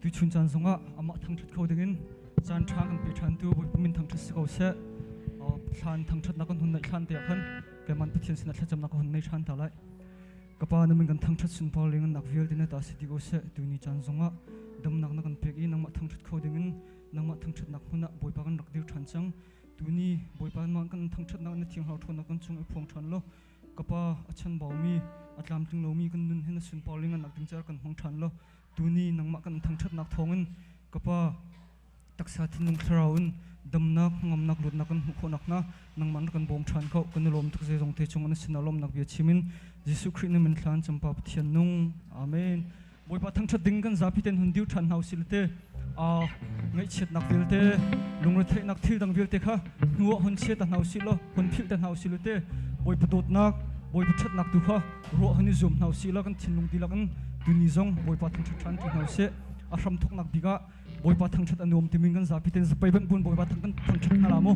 Tuchun caan zongah amah thangṭhat kho dingin caan ṭha kan pe ṭhan tu Bawipa min thangṭhat si ko seh. Thlan thangṭhatnak kan hun neih thlan te ah khan keiman Pathian sinah thlacamnak ka hun nei ṭhan ta lai. Ka Pa na min kan thangṭhat sunpar ling nak vialte na ta si ti ko seh. Tuni caan zongah damnak na kan pek i nangmah thangṭhat kho dingin nangmah thangṭhatnak hmun ah Bawipa kan rak dir ṭhan cang. Tuni Bawipa nangmah kan thangṭhatnak na thiang hlau ṭhawnnak kan cung i phuang ṭhan law ka Pa a chanbaumi a tlamtling lomi kan nun hi na sunpar ling nak ding car kan hmang ṭhan law tuni nangmah kan thangṭhatnak thawngin ka Pa Taksa thinlung thlarau in damnak hnangamnak luatnak kan hmuh khawhnak hnga nangmah na kan bawm ṭhan ko. Kan i lawm tuk zeizong te cung na sinah lawmnak bia chim in Jesuh Khrih na min thlan campa Pathian nung. Amen. Bawipa thangṭhat ding kan zapi ten hun diu ṭhan hna usih te ngaihchiatnak vialte lungretheihnak thil dang vialte kha hnu ah hun chia ta hna usih law hun philh ta hna usih te Bawipa dawtnak Bawipa ṭhatnak tu kha ruah hun i zuam hna usih law kan thinlung dihlak in tuni zong Bawipa thangṭhat ṭhan ti hna usih. A hram thawknak bik ah Bawipa thangṭhat a nuam timi kan zapi ten zapei banh bun Bawipa thang kan thangṭhat hna la mu.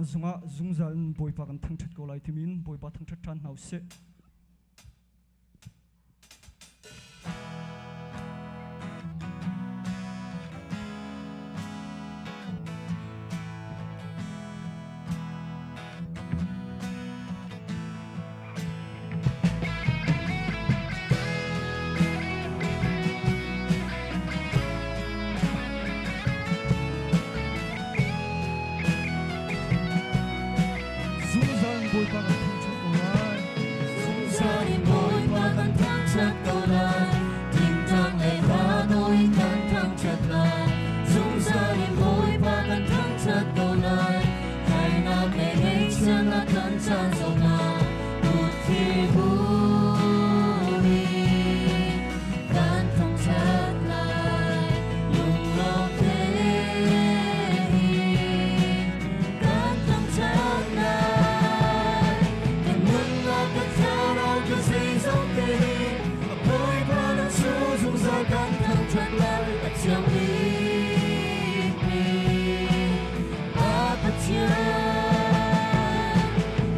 zongah zungzal in Bawipa kan thangṭhat ko lai timi in Bawipa thangṭhat ṭhan hna usih. Zungzal in Bawipa kan thangṭhat ko lai. Zungzal in Bawipa kan thangṭhat ko lai. Tingtang le hla nawi kan thangṭhat lai. Zungzal in Bawipa kan thangṭhat ko lai. Harnak le ngeihchiatnak kan caan zongah kutthir bu in kan thangṭhat lai. Lunglawm tein kan thangṭhat lai. Kan nunnak kan thlarau kan zeizong tein a Bawipa nang cu zungzal kan thangṭhat lai. A thiang bikmi a Pathian.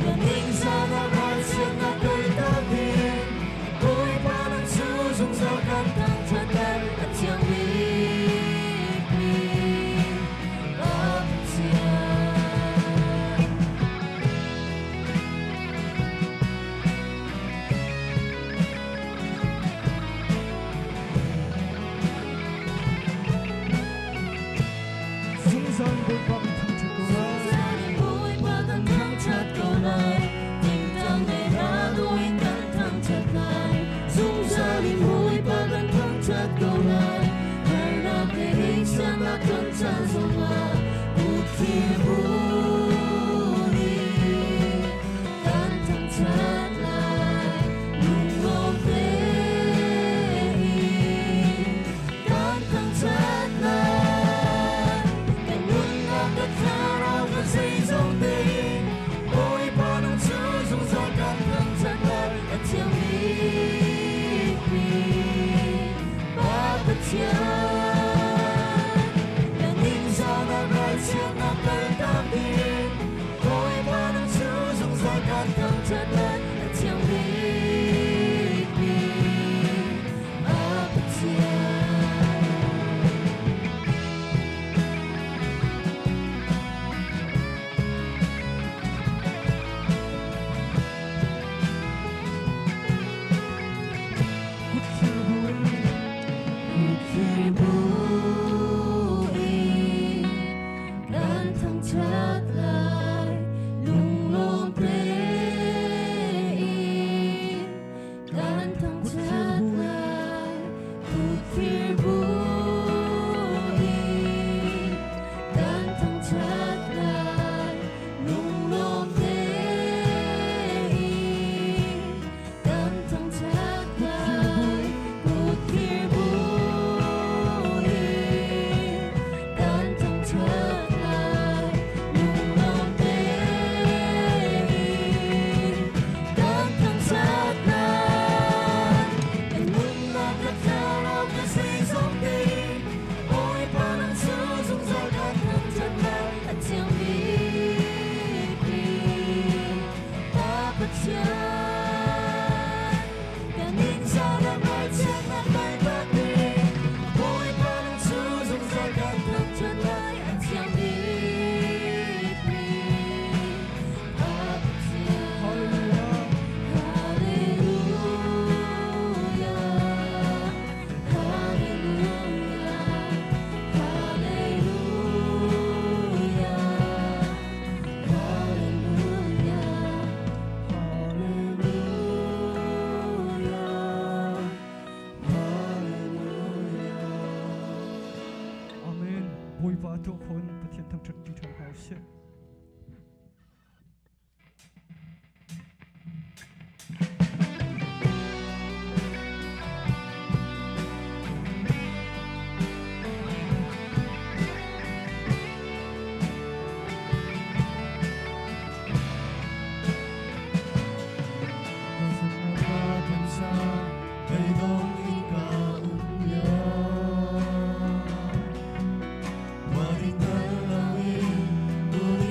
Na ningzahnak ralchiatnak kaltak ding Bawipa nang cu zungzal kan thangṭhat lai. A thiang bikmi a Pathian. Zungzal in Bawipa kan thangṭhat ko lai. Zungzal in Bawipa kan thangṭhat ko lai. Tingtang le hla nawi kan thangṭhat lai. Zungzal in Bawipa kan thangṭhat ko lai. Harnak le ngeihchiatnak kan caan zongah kutthir bu in kan thangṭhat lai. Lunglawm tein kan thangṭhat lai. Kan nunnak kan thlarau kan zeizong tein Bawipa nang cu zungzal kan thangṭhat lai. A thiang bikmi Pa Pathian. Na ningzahnak ralchiatnak kaltak ding Bawipa nang cu zungzal kan thangṭhat lai. A thiang bikmi A Pathian. Kutthir bu in Kutthir bu in kan thangṭhat lai. Lunglawm tein kan thangṭhat lai. Kutthir bu in kan thangṭhat lai. Lunglawm tein kan thangṭhat lai. Kutthir bu in kan thangṭhat lai. Lunglawm tein kan thangṭhat lai. Kan nunnak kan thlarau kan zeizong tein Bawipa nang cu zungzal kan thangṭhat lai. A thiang bikmi Pa Pathian. Kan ningzahnak ralchiatnak kaltak ding Bawipa nang cu zungzal kan thangṭhat lai. A thiang bikmi Pa Pathian. Hallelujah. Hallelujah. Hallelujah. Hallelujah. Hallelujah. Hallelujah. Hallelujah. Amen. Bawipa tuah khon Pathian thangṭhat ṭi ṭhan hna usih. Tuaring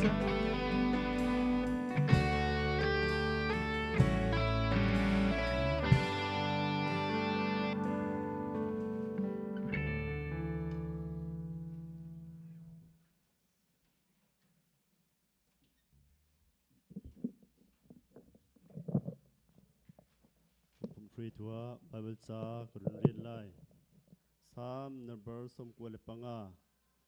seh. Pumhruaitu ah Baibal ca ka run rel lai. Psalm number 95.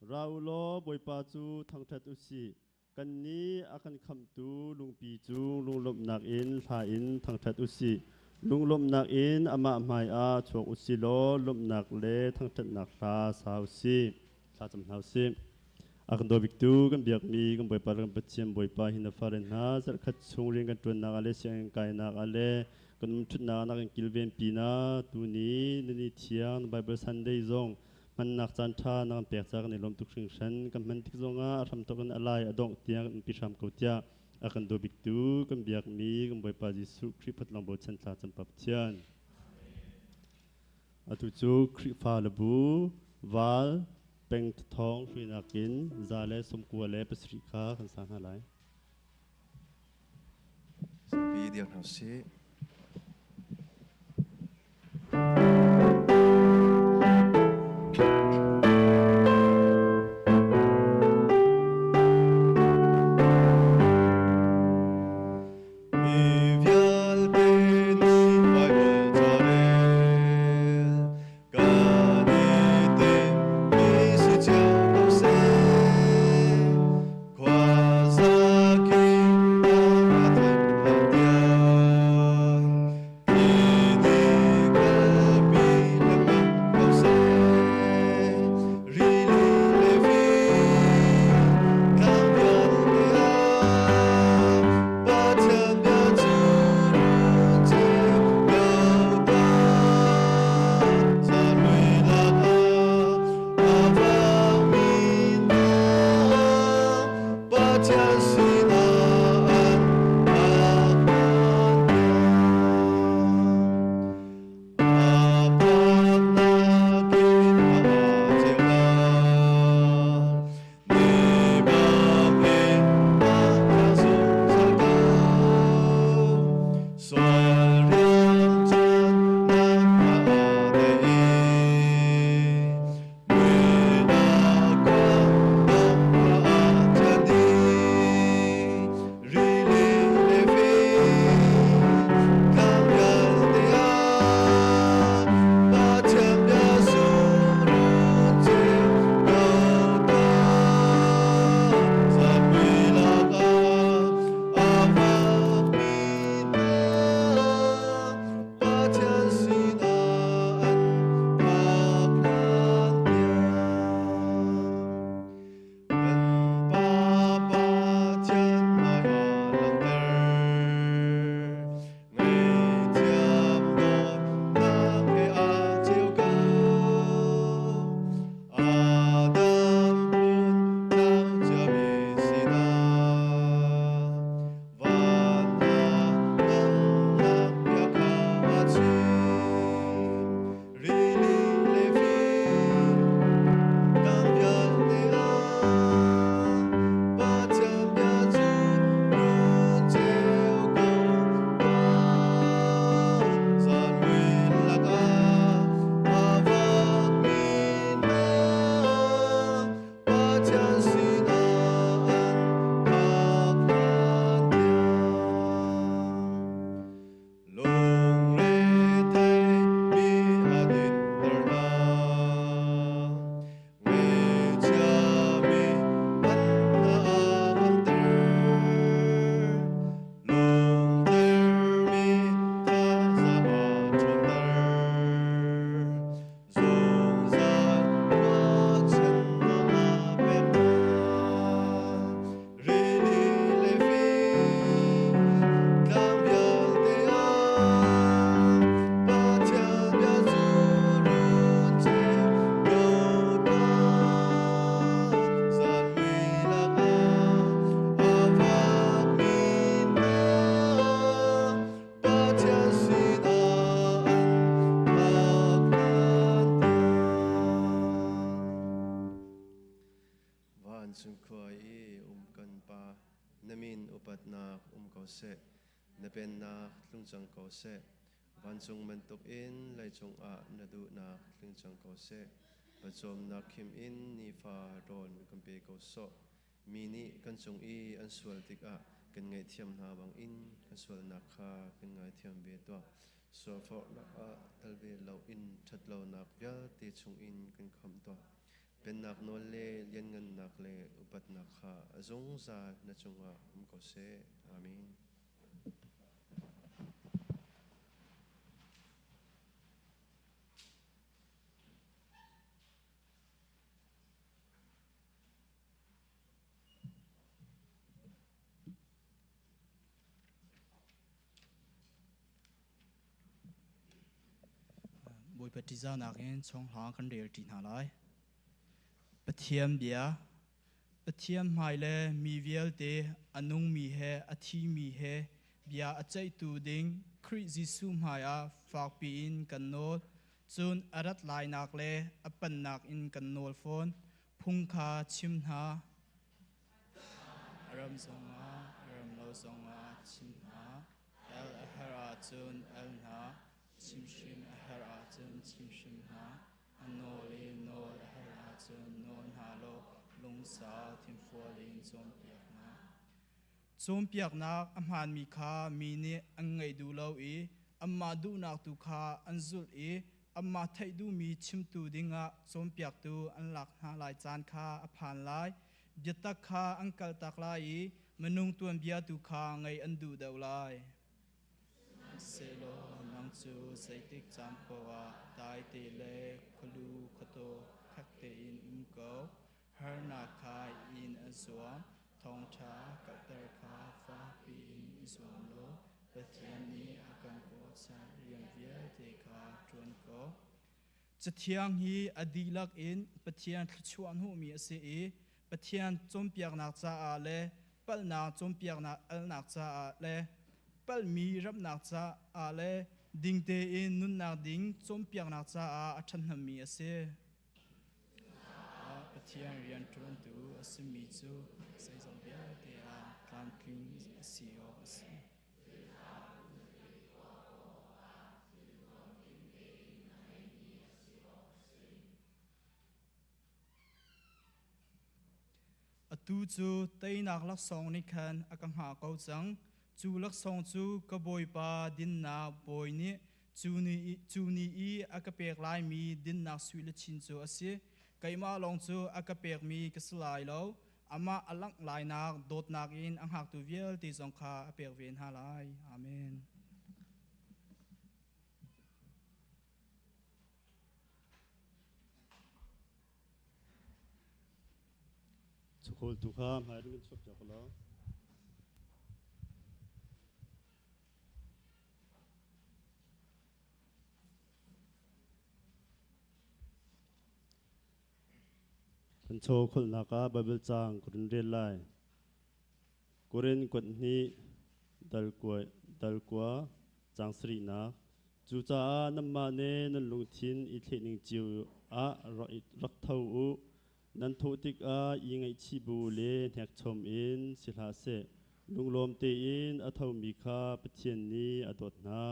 Ra u law Bawipa cu thangṭhat u sih. Kannih a kan khamhtu lungpi cu lunglawmhnak in hla in thangṭhat u sih. Lunglawmhnak in amah hmaiah chuak u sih law lawmhnak le thangṭhatnak hla sa u sih. Thla cam hna u sih. A kan dawbiktu kan biakmi kan Bawipa le kan Pathian Bawipa hi na fale hna zarhkhat chung rian kan ṭuannak ah le sianginn kainak ah le kan umṭhutnak ah na kan kilvenpi na tuni na ni thiang na Bible Sunday zong hmannak caan ṭha na kan pek caah kan i lawm tuk hringhran. Kan hman tik zongah a hramthawk in a lai a dongh tiang kan umpi hram ko tiah a kan dawbiktu kan biakmi kan Bawipa Jesuh Khrih phatlong bochan thla cam pa Pathian. Atu cu Khrihfa le bu val peng thawng hruinak in 197 kha kan sa hna lai. Zapi dir hna usih. Mi vialte nih Baibal ca rel kan i timhmi si cio ko seh. Khuazakip ah a thanh hlan tiang. Na min upatnak um ko seh. Na pennak tlung cang ko seh. Vancung bantuk in leicung ah na duhnak tling cang ko seh. Pawcawmnak khim in nifa rawl kan pe ko sawh. Mi nih kan cung i an sual tikah kan ngaihthiam hna bangin kan sualnak kha kan ngaithiam ve tuah. Sualforhnak ah tel ve loin ṭhatlonak vialte chungin kan khamh tuah. Pennak nawl le lianngannak le upatnak kha a zungzal na cungah um ko seh. Amen. Bawipa ṭihzahnak in chawnghlang kan rel ṭi hna lai. Pathian bia, Pathian hmai le mi vialte a nungmi he a thimi he bia a ceihtu ding Khrih Jesuh hmaiah fakpi in kan nawl. Cun a rat lainak le a pannak in kan nawl fawn. Phung kha chim hna. A ram zongah, a ram lo zongah chim hna. El a herh ahcun el hna. Chimhrim a herh ahcun chimhrim hna. A nawl i nawl a herh ahcun nawl hna law lungsau thinfual in cawnpiak hna. Cawnpiaknak a hmaanmi kha mi nih an ngaih duh lo i anmah duhnak tu kha an zulh i anmah theih duhmi chimtu dingah cawnpiaktu an lak hna lai caan kha a phan lai. Biatak kha an kaltak lai i minung tuanbia tu kha ngaih an duh deuh lai. Sihmanhsehlaw nang cu zeitik caan paoh ah daite le khualu khuataw khat tein um ko. Harnak kha in a zuam, thawngṭha karhter kha fakpi in i zuam law Pathian nih a kan kawhchanh rian vialte kha ṭuan ko. Cathiang hi a dihlak in Pathian thluachuah hmuhmi a si i Pathian cawnpiaknak caah le palhnak cawnpiaknak alnak caah le palhmi ramhnak caah le ding tein nunnak ding cawnpiaknak caah a ṭhahnemmi a si. Pathian rianṭuantu a simi cu zeizong vialte ah tlamtling a si awk a si. Atu cu teinak laksawng nih khan a ka hngah ko cang. Cu laksawng cu ka Bawipa dinnak bawi nih cu ni i a ka pek laimi dinnak sui luchin cu a si. Keimah lawng cu a ka pekmi ka si lai lo. Amah a langh lainak dawtnak in a hngaktu vialte zong kha a pek ve hna lai. Amen. Chawkhawltu kha hmai ring in chuak piak law. Kan chaw kholhnak ah Baibal caang ka run rel lai. Korin kuat hnih dal kua caang sarihnak. Cucaah nanmah nih nan lungthin i thlehning cio ah rak tho u. Nan thawh tikah i ngaihchih bu le hnekchom in si hlah seh. Lunglawm tein a thomi kha Pathian nih a dawt hna.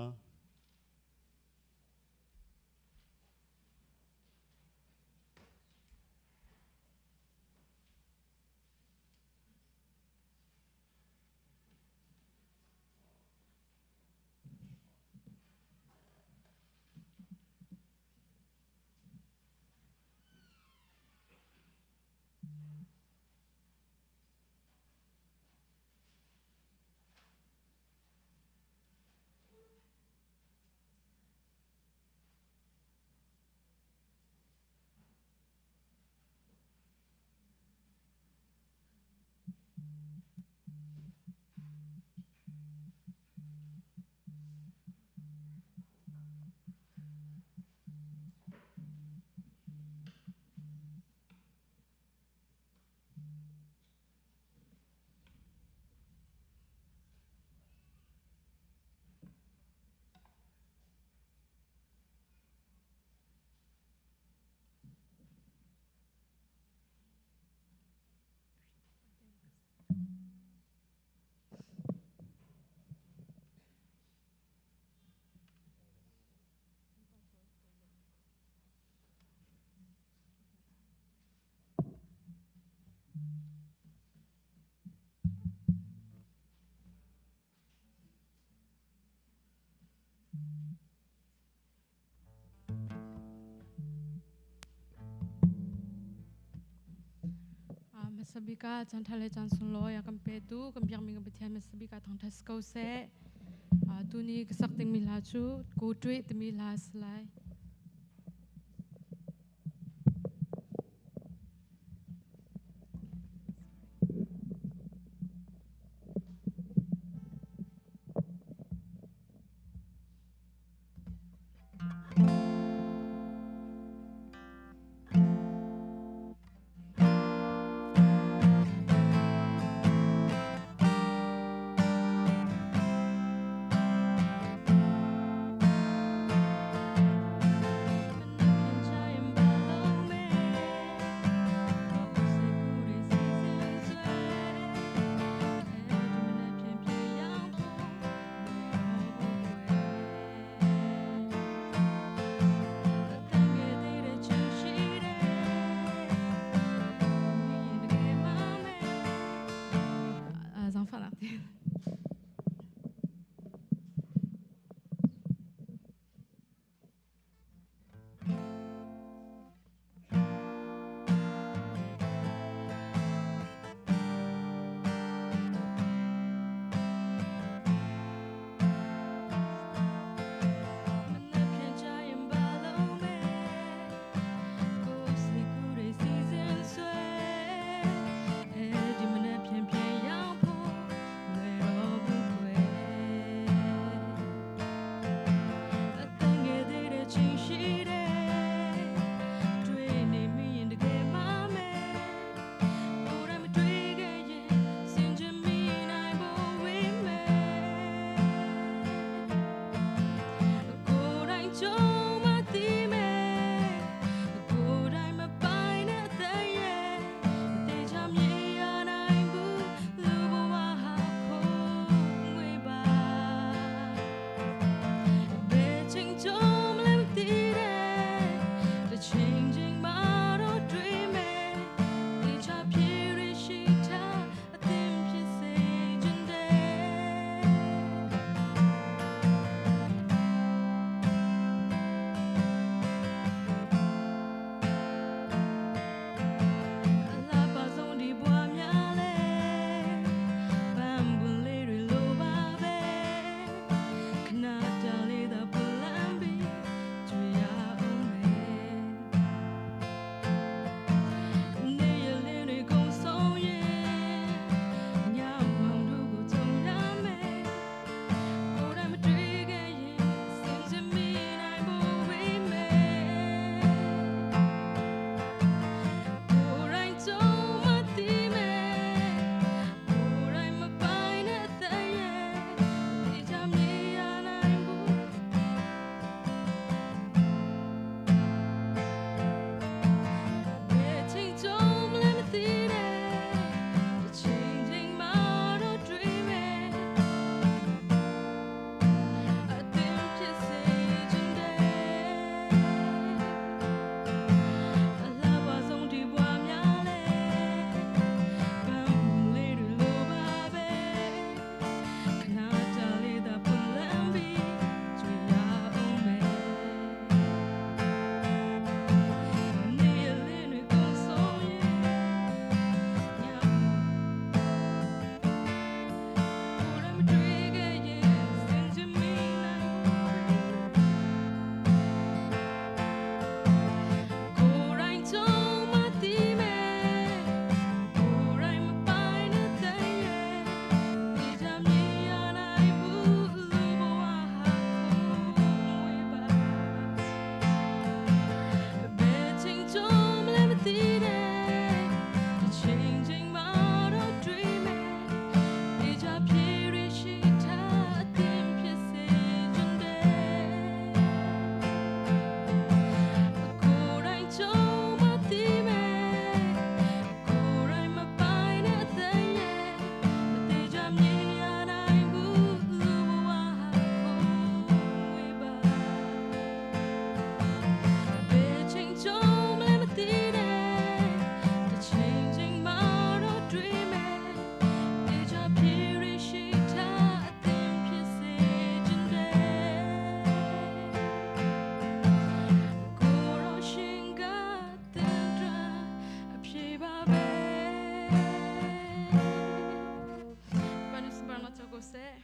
Masabika chan thale chan sunlawi a kan petu kan biakmi kan Pathian masabika thangthat si ko seh. Tuni ka sak dingmi hla cu Ku Ṭuih timi hla a si lai. seh.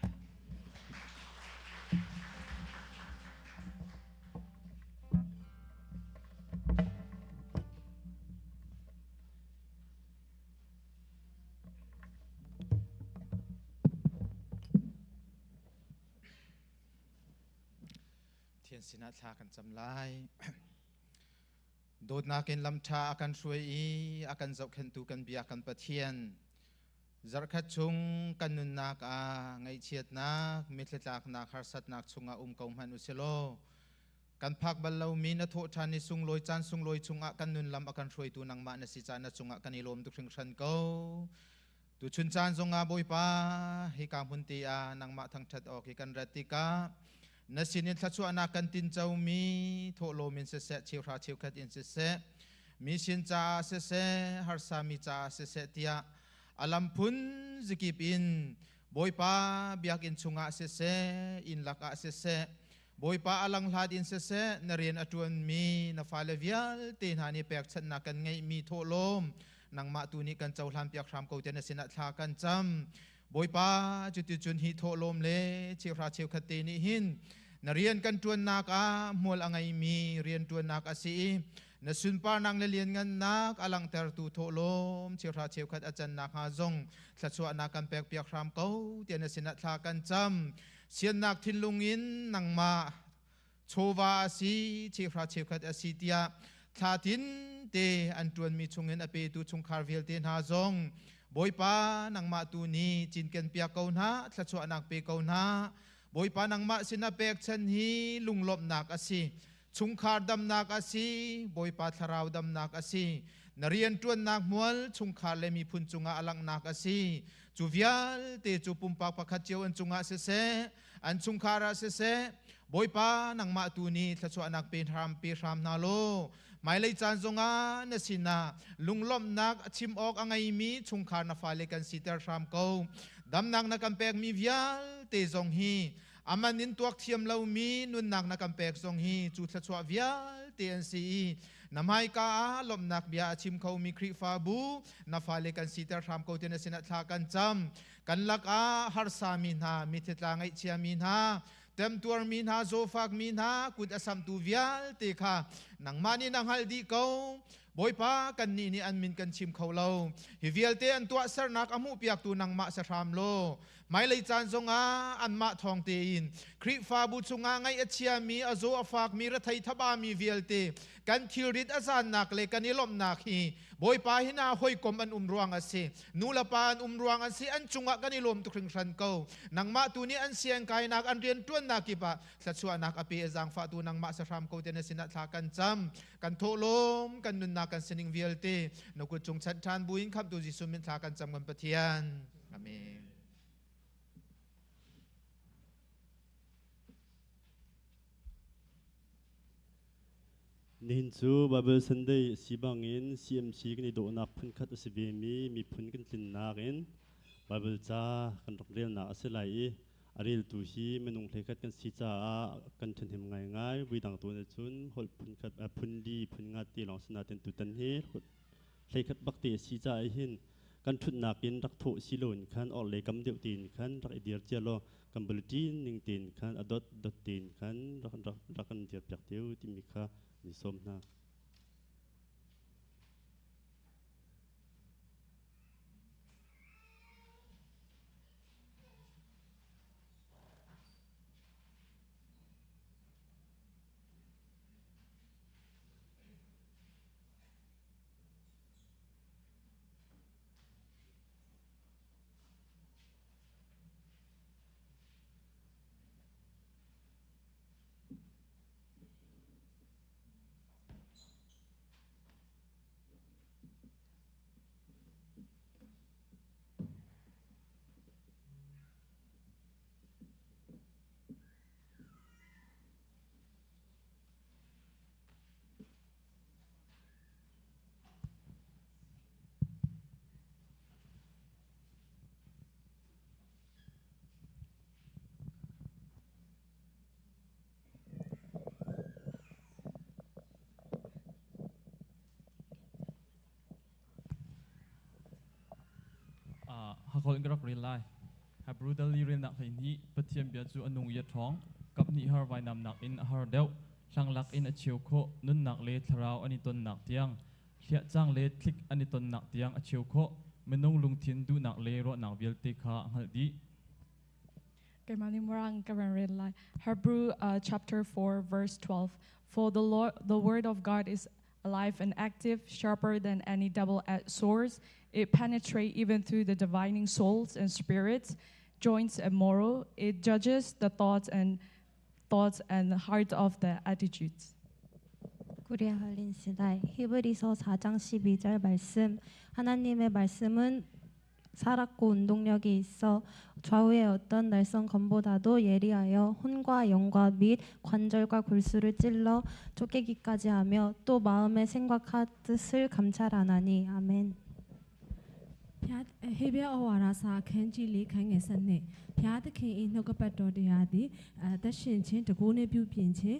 Pathian sinah thla kan cam lai. Dawtnak in lamṭha a kan hruai i a kan zohkhenhtu kan bia kan Pathian. Zarhkhat chung kan nunnak ah ngaihchiatnak, mitthlitlaknak, harsatnak chungah um ko hmanh u silaw, kan phak bal lomi na thawhṭhan ni sunglawi caan sunglawi chungah kan nun lam a kan hruaitu nangmah na si caah na cungah kan i lawm tuk hringhran ko. Tuchun caan zongah Bawipa hika hmun te ah nangmah thangṭhat awk hi kan rat tikah na sinin thluachuahnak kan tincomi thawhlawm in siseh cheuhra cheukhat in siseh mi sin caah siseh harsa mi caah siseh tiah a lam phun zikip in Bawipa biakinn chungah siseh inn lakah siseh Bawipa a langhlat in siseh na rian a ṭuanmi na fale vialte hna nih pekchanhnak kan ngeihmi thawhlawm nangmah tu nih kan cohlan piak hram ko te na sinah thla kan cam. Bawipa cuticun hi thawhlawm le cheuhra cheukhat te nih hin na rian kan ṭuannak ah hmual a ngeimi rian ṭuannak a si i na sunparnak le lianngannak a langhtertu thawhlawm cheuhra cheukhat a cannak hnga zong thluachuahnak kan pek piak hram ko tiah na sinah thla kan cam. Siannak thinlung in nangmah chawva a si, cheuhra cheukhat a si tiah thla tin te an ṭuanmi chungin a petu chungkhar vialte hna zong Bawipa nangmah tu nih cinken piak ko hna, thluachuahnak pe ko hna. Bawipa nangmah sinah pekchan hi lunglawmhnak a si. Chungkhar damnak a si, Bawipa thlarau damnak a si. Na rianṭuannak hmual chungkhar le miphun cungah a langhnak a si. Cu vialte cu pumpak pakhat cio an cungah siseh, an chungkhar ah siseh, Bawipa nangmah tu nih thluachuahnak pe hram pe hram hna law, hmailei caan zongah na sinah lunglawmhnak a chim awk a ngeimi chungkhar na fale kan siter hram ko. Damnak na kan pekmi vialte zong hi aman in tuak thiam lomi nunnak na kan pek zong hi cu thluachuah vialte an si i na hmaika ah lawmhnak bia a chim khomi Khrihfabu na fale kan siter hram ko ti na sinah thla kan cam. Kan lakah harsami hna, mithitla ngaihchiami hna, temtuarmi hna, zawfakmi hna, kut a samtu vialte kha nangmah nih na hngalh dih ko. Bawipa, kannih nih an min kan chim kho lo. Hi vialte an tuahsernak a hmuhpiaktu nangmah si hram law, hmailei caan zongah anmah thawng tein Khrihfabu chungah ngaih a chiami, a zaw a fakmi, rethei thabami vialte kan thilrit a zaannak le kan i lawmhnak hi Bawipa hi na hawikom an um ruang a si. Nu le pa an um ruang an si. An cungah kan i lawm tuk hringhran ko. Nangmah tu nih an siangkainak, an rianṭuannak kip ah thluachuahnak a pe a zaangfahtu nangmah sahram ko te na sinah thla kan cam. Kan thawhlawm, kan nunnak, kan sining vialte na kut cung chanh ṭhan buin khamhtu Jesuh min thla kan cam kan Pathian. Amen. Nihin cu Bible Sunday si bangin CMC kan i dawhnak phunkhat a si vemi miphun kan tlinnak in Bible ca kan rak relnak a si lai i a reltu hi minung hleikhat kan si caah kan ṭhahnem ngaingai. Vuidang tu nih cun holh phunkhat phun li phun nga ti lawng si nain tutan hi hleikhat bak te a si caah hin kan ṭhutnak in rak thawh si loin khan orhlei kam deuh tein khan rak i dir cia law kan bulletin ning tein khan a dot dot tein khan rak rak rak kan dir piak te u timi kha ni sawm hna. Hakol in ka rak rel lai. Hebrew dal li relnak 12 Pathian bia cu a nung i a ṭhawng, kaphnih har vainamnak in a har deuh, hlanglak in a cheu khawh, nunnak le thlarau an i tonnak tiang, hliahcang le thlik an i tonnak tiang a cheu khawh, minung lungthin duhnak le ruahnak vialte kha a hngalh dih. Keimah Murang ka van rel lai. Hebrew chapter 4 verse 12. For the Lord, the word of God is alive and active, sharper than any double-edged sword. It penetrates even through the dividing souls and spirits, joints and marrow. It judges the thoughts and heart of the attitudes. 구리아 할린 시다이 히브리서 4장 12절 말씀. 하나님의 말씀은 살았고 운동력이 있어 좌우의 어떤 날선 검보다도 예리하여 혼과 영과 및 관절과 골수를 찔러 쪼개기까지 하며 또 마음의 생각과 뜻을 감찰하나니. 아멘. ဖျားဟေဘဲဩဝါဒစာအခန်းကြီး၄ခန်းငယ်7ဘုရားသခင်၏နှုတ်ကပတ်တော်တရားသည်အသက်ရှင်ခြင်းတန်ခိုးနှင့်ပြုပြင်ခြင်း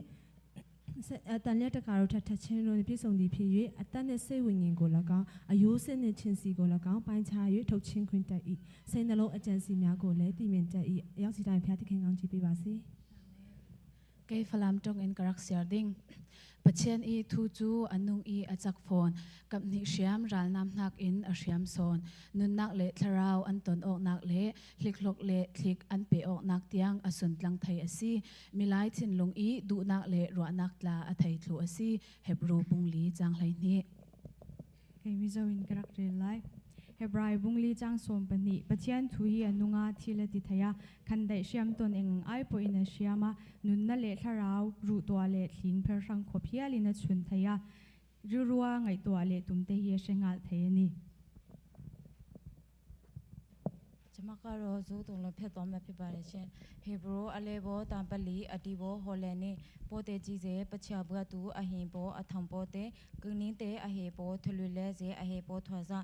အတန်လက်တကာတို့ထက်ထချင်းတို့နှင့်ပြည့်စုံသည်ဖြစ်၍အသက်နှင့်စိတ်ဝိညာဉ်ကို၎င်းအယိုးစစ်နှင့်ချင်းစီကို၎င်းပိုင်းခြား၍ထုတ်ချင်းခွင့်တတ်၏စိတ်နှလုံးအကြံစီများကိုလည်းသိမြင်တတ်၏အရောက်စီတိုင်းဘုရားသခင်ကောင်းချီးပေးပါစေ Kei Falam tong in karak siar ding Pathian i thu chu anung i achak phone kap ni hriam ral nam nak in a hriam son nun nak le thlarau an ton ok nak le hliklok le thlik an pe ok nak tiang asun tlang thai asi milai thin lung i du nak le ro nak tla a thai thlu asi Hebrew bung li chang hlai ni. Kei Mizo in karak rel lai. Hebrai bungli chang som 2. Pathian thu hi anunga thil ti thaya khandai hriam ton eng ai po in a hriama nun na le thlarau ru to le thling pher rang khop hialin a chhun thaya ru ruwa ngai to le tumte hi hrengal thei. ကျမကတော့ဇိုးတုံလုံးဖြတ်သွားမှဖြစ်ပါတယ်ရှင်ဟေဘရိုအလေဘောတံပလီအတီဘောဟော်လန်နေပိုတေကြီးစေပချာဘွတ်တူအဟင်ဘောအထံပေါ်တေကနင်းတေအဟေဘောထလူလဲစေအဟေဘောထွာစာ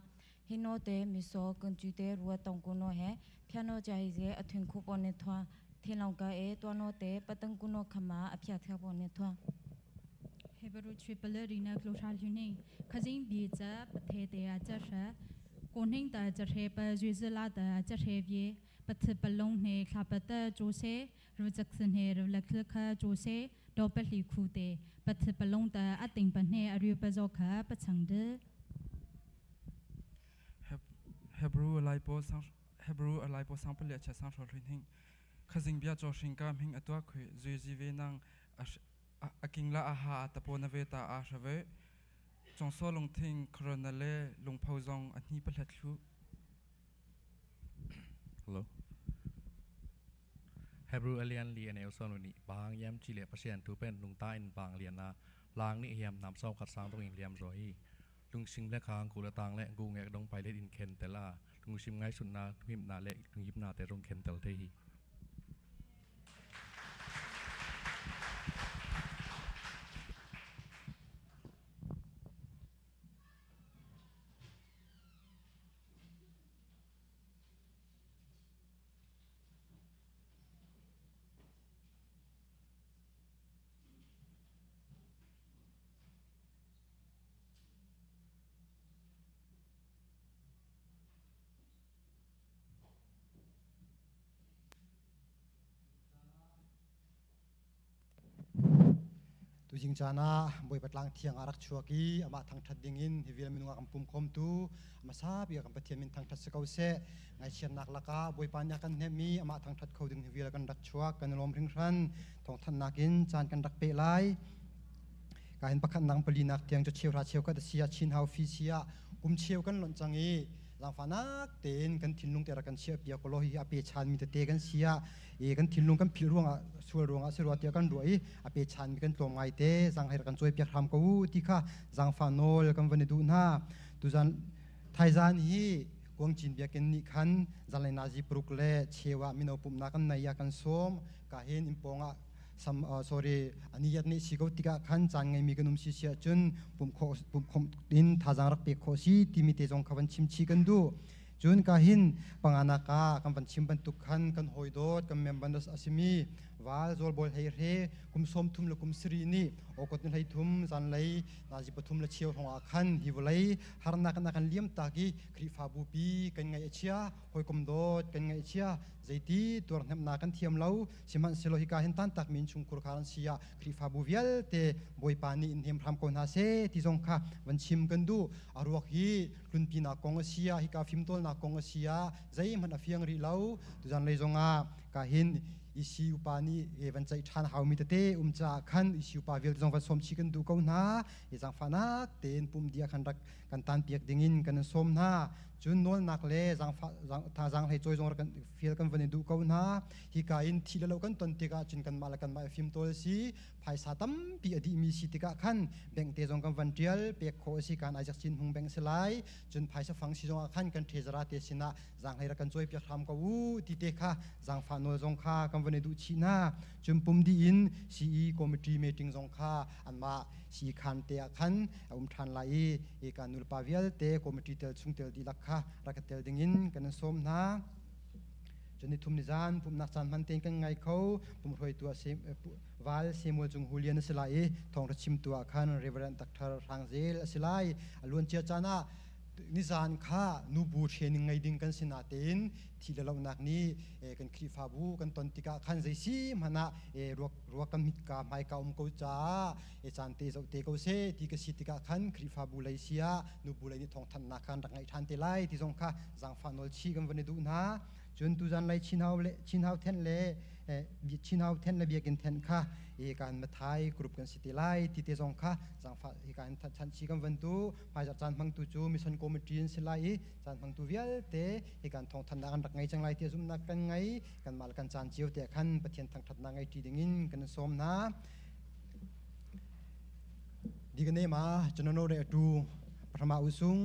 ဟိနိုတေမီဆောကွန်ကျူတေရူတောင်ကုနောဟဲဖြာနောဂျာဟိစေအထွင်ခုပေါ်နေထွာထင်းလောင်ကအဲတွနောတေပတန်ကုနောခမာအဖြတ်ထပေါ်နေထွာ Hebrew triple rina klosha lhuning khazing bi cha pathe te a cha sha ko ning ta cha the pa ju zila ta cha the vye pathe palong ne khla pa ta chu se ru chak sin he ru la khla kha chu se do pa hli khu te pathe palong ta a ting pa ne a ru pa zo kha pa chang de. Hebrew lai po sang Hebrew lai po sang pali cha sang thol hing khazing bia cho hring ka hing atwa khwe zui ji ve nang a king la a ha ta po na ve ta a sha ve chong so long thing corona le lung phau zong a hni pa hlat thlu. Hello. Hebrew alian li ane son ni bang yam chi le pasien tu pen lung ta in bang lian na lang ni hiam nam som khat sang tong in liam ro hi lung sing le khang ku la tang le gu ngek dong pai le in khen te la lung sim ngai sun na him na le lung yip na te rong khen tel te hi. Tu jing chana boi patlang thiang arak chuaki ama thang that ding in hivil minunga kam pum khom tu ama sa bi kam Pathian min thang that se kau se ngai chian nak laka boi pa nya kan ne mi ama thang that khau ding hivil kan rak chuak kan lom ring ran thong than nakin chan kan rak pe lai ka hin pakhat nang pali nak tiang chu cheu ra cheu ka sia chin hau fi sia kum cheu kan lon changi lang fanak ten kan thinlung te ra kan chia pia ko lo hi ape chan mi te te kan sia e kan thinlung kan phil ruanga sual ruanga se ruwa tia kan ruai ape chan mi kan tlom ngai te jang hai kan choi piak ram ko ti kha jang fa nol kan vani du na tu zan thai zan hi kwang chin biakin ni khan zalai na ji pruk le chewa mino pum na kan nai ya kan som ka hin imponga sam sorry aniyat ni sigo tika khan chan ngai mi kanum si sia chun pum kho pum khom tin tha jang rak pe kho si ti mi te jong khawan chim chi kan du chun ka hin pangana ka kan pan chim ban tuk khan kan hoi dot kan mem bandas asimi. Val Zawlbawi Hlei Hre kum 30 le kum 7 nih August ni 13 zanlei nazi 3:15 hrawng ah khan hi vawlei harnak in a kan liam tak i Khrihfabu pi kan ngaih a chia, hawikom dawt kan ngaih a chia, zeiti tuarhnemhnak kan thiam lo. Sihmanhsehlaw hika hin tantakmi innchungkhur kha an si ah Khrihfabu vialte Bawipa nih in hnem hram ko hna seh ti zong kha van chim kan duh. A ruak hi tlunpinak kong a si ah, hika fimtawlnak kong a si ah zeihmanh a fiang rih lo. Tuzan lei zongah ka hin EC upa nih e van ceih ṭhan haumi tete um caah khan EC upa vialte zong van sawm chih kan duh ko hna. E zaangfahnak tein pum dia khan rak kan tan piak dingin kan in sawm hna. Cun nawlnak le zaangfah thazaang hlei cawi zong rak kan fial kan van i duh ko hna. Hika in thi le lo kan ton tikah cun kanmah le kanmah i fimtawl a si. Phaisa tampi a dihmi si tikah khan bank te zong kan van ṭial pek khawh a si kan Isaac Cin Hmung bank si lai. Cun phaisa fang si zongah khan kan ṭhezara te sinah zaanghlei rak kan cawipiak hram ko u ti te kha zaangfah nawl zong kha kan van i duh chih hna. Cun pum dih in CE committee meeting zong kha anmah CE khan te ah khan a um ṭhan lai i eka nulepa vialte committee tel chungtel dihlak kha rak i tel dingin kan in sawm hna. Cun ni thum ni zan pumhnak caan hman tein kan ngai kho. Pumhruaitu ah Val Samuel Cung Hu Lian a si lai i thawngṭha chimtu ah khan Reverend Dr. Hrang Zel a si lai. A luancia caan ah nizan kha nubu training ngei ding kan si natein thi le lohnak nih kan Khrihfabu kan ton tikah khan zei si hmanh ah ruak ruak kan mitka hmaika um ko caah caan te zoh te ko seh ti ka si tikah khan Khrihfabu lei si ah nubu lei nih thawngthanhnak khan rak ngaih ṭhan te lai ti zong kha zaangfah nawl chih kan van i duh hna. Cun tuzan lei Chinhau le Chinhau then le Chinhau then le biakinn then kha kan Mathai group kan si te lai ti te zong kha zaangfah hika in thanchi kan van tu hmaizarh caan hmangtu cu mission committee an si lai i caan hmangtu vialte hi kan thawngthanhnak an rak ngei cang lai ti zumhnak kan ngei. Kanmah le kan caan cio te khan Pathian thangṭhatnak ngei ṭi dingin kan in sawm hna. ဒီကနေ့မှာကျွန်တော်တို့ရဲ့အတူပထမဦးဆုံး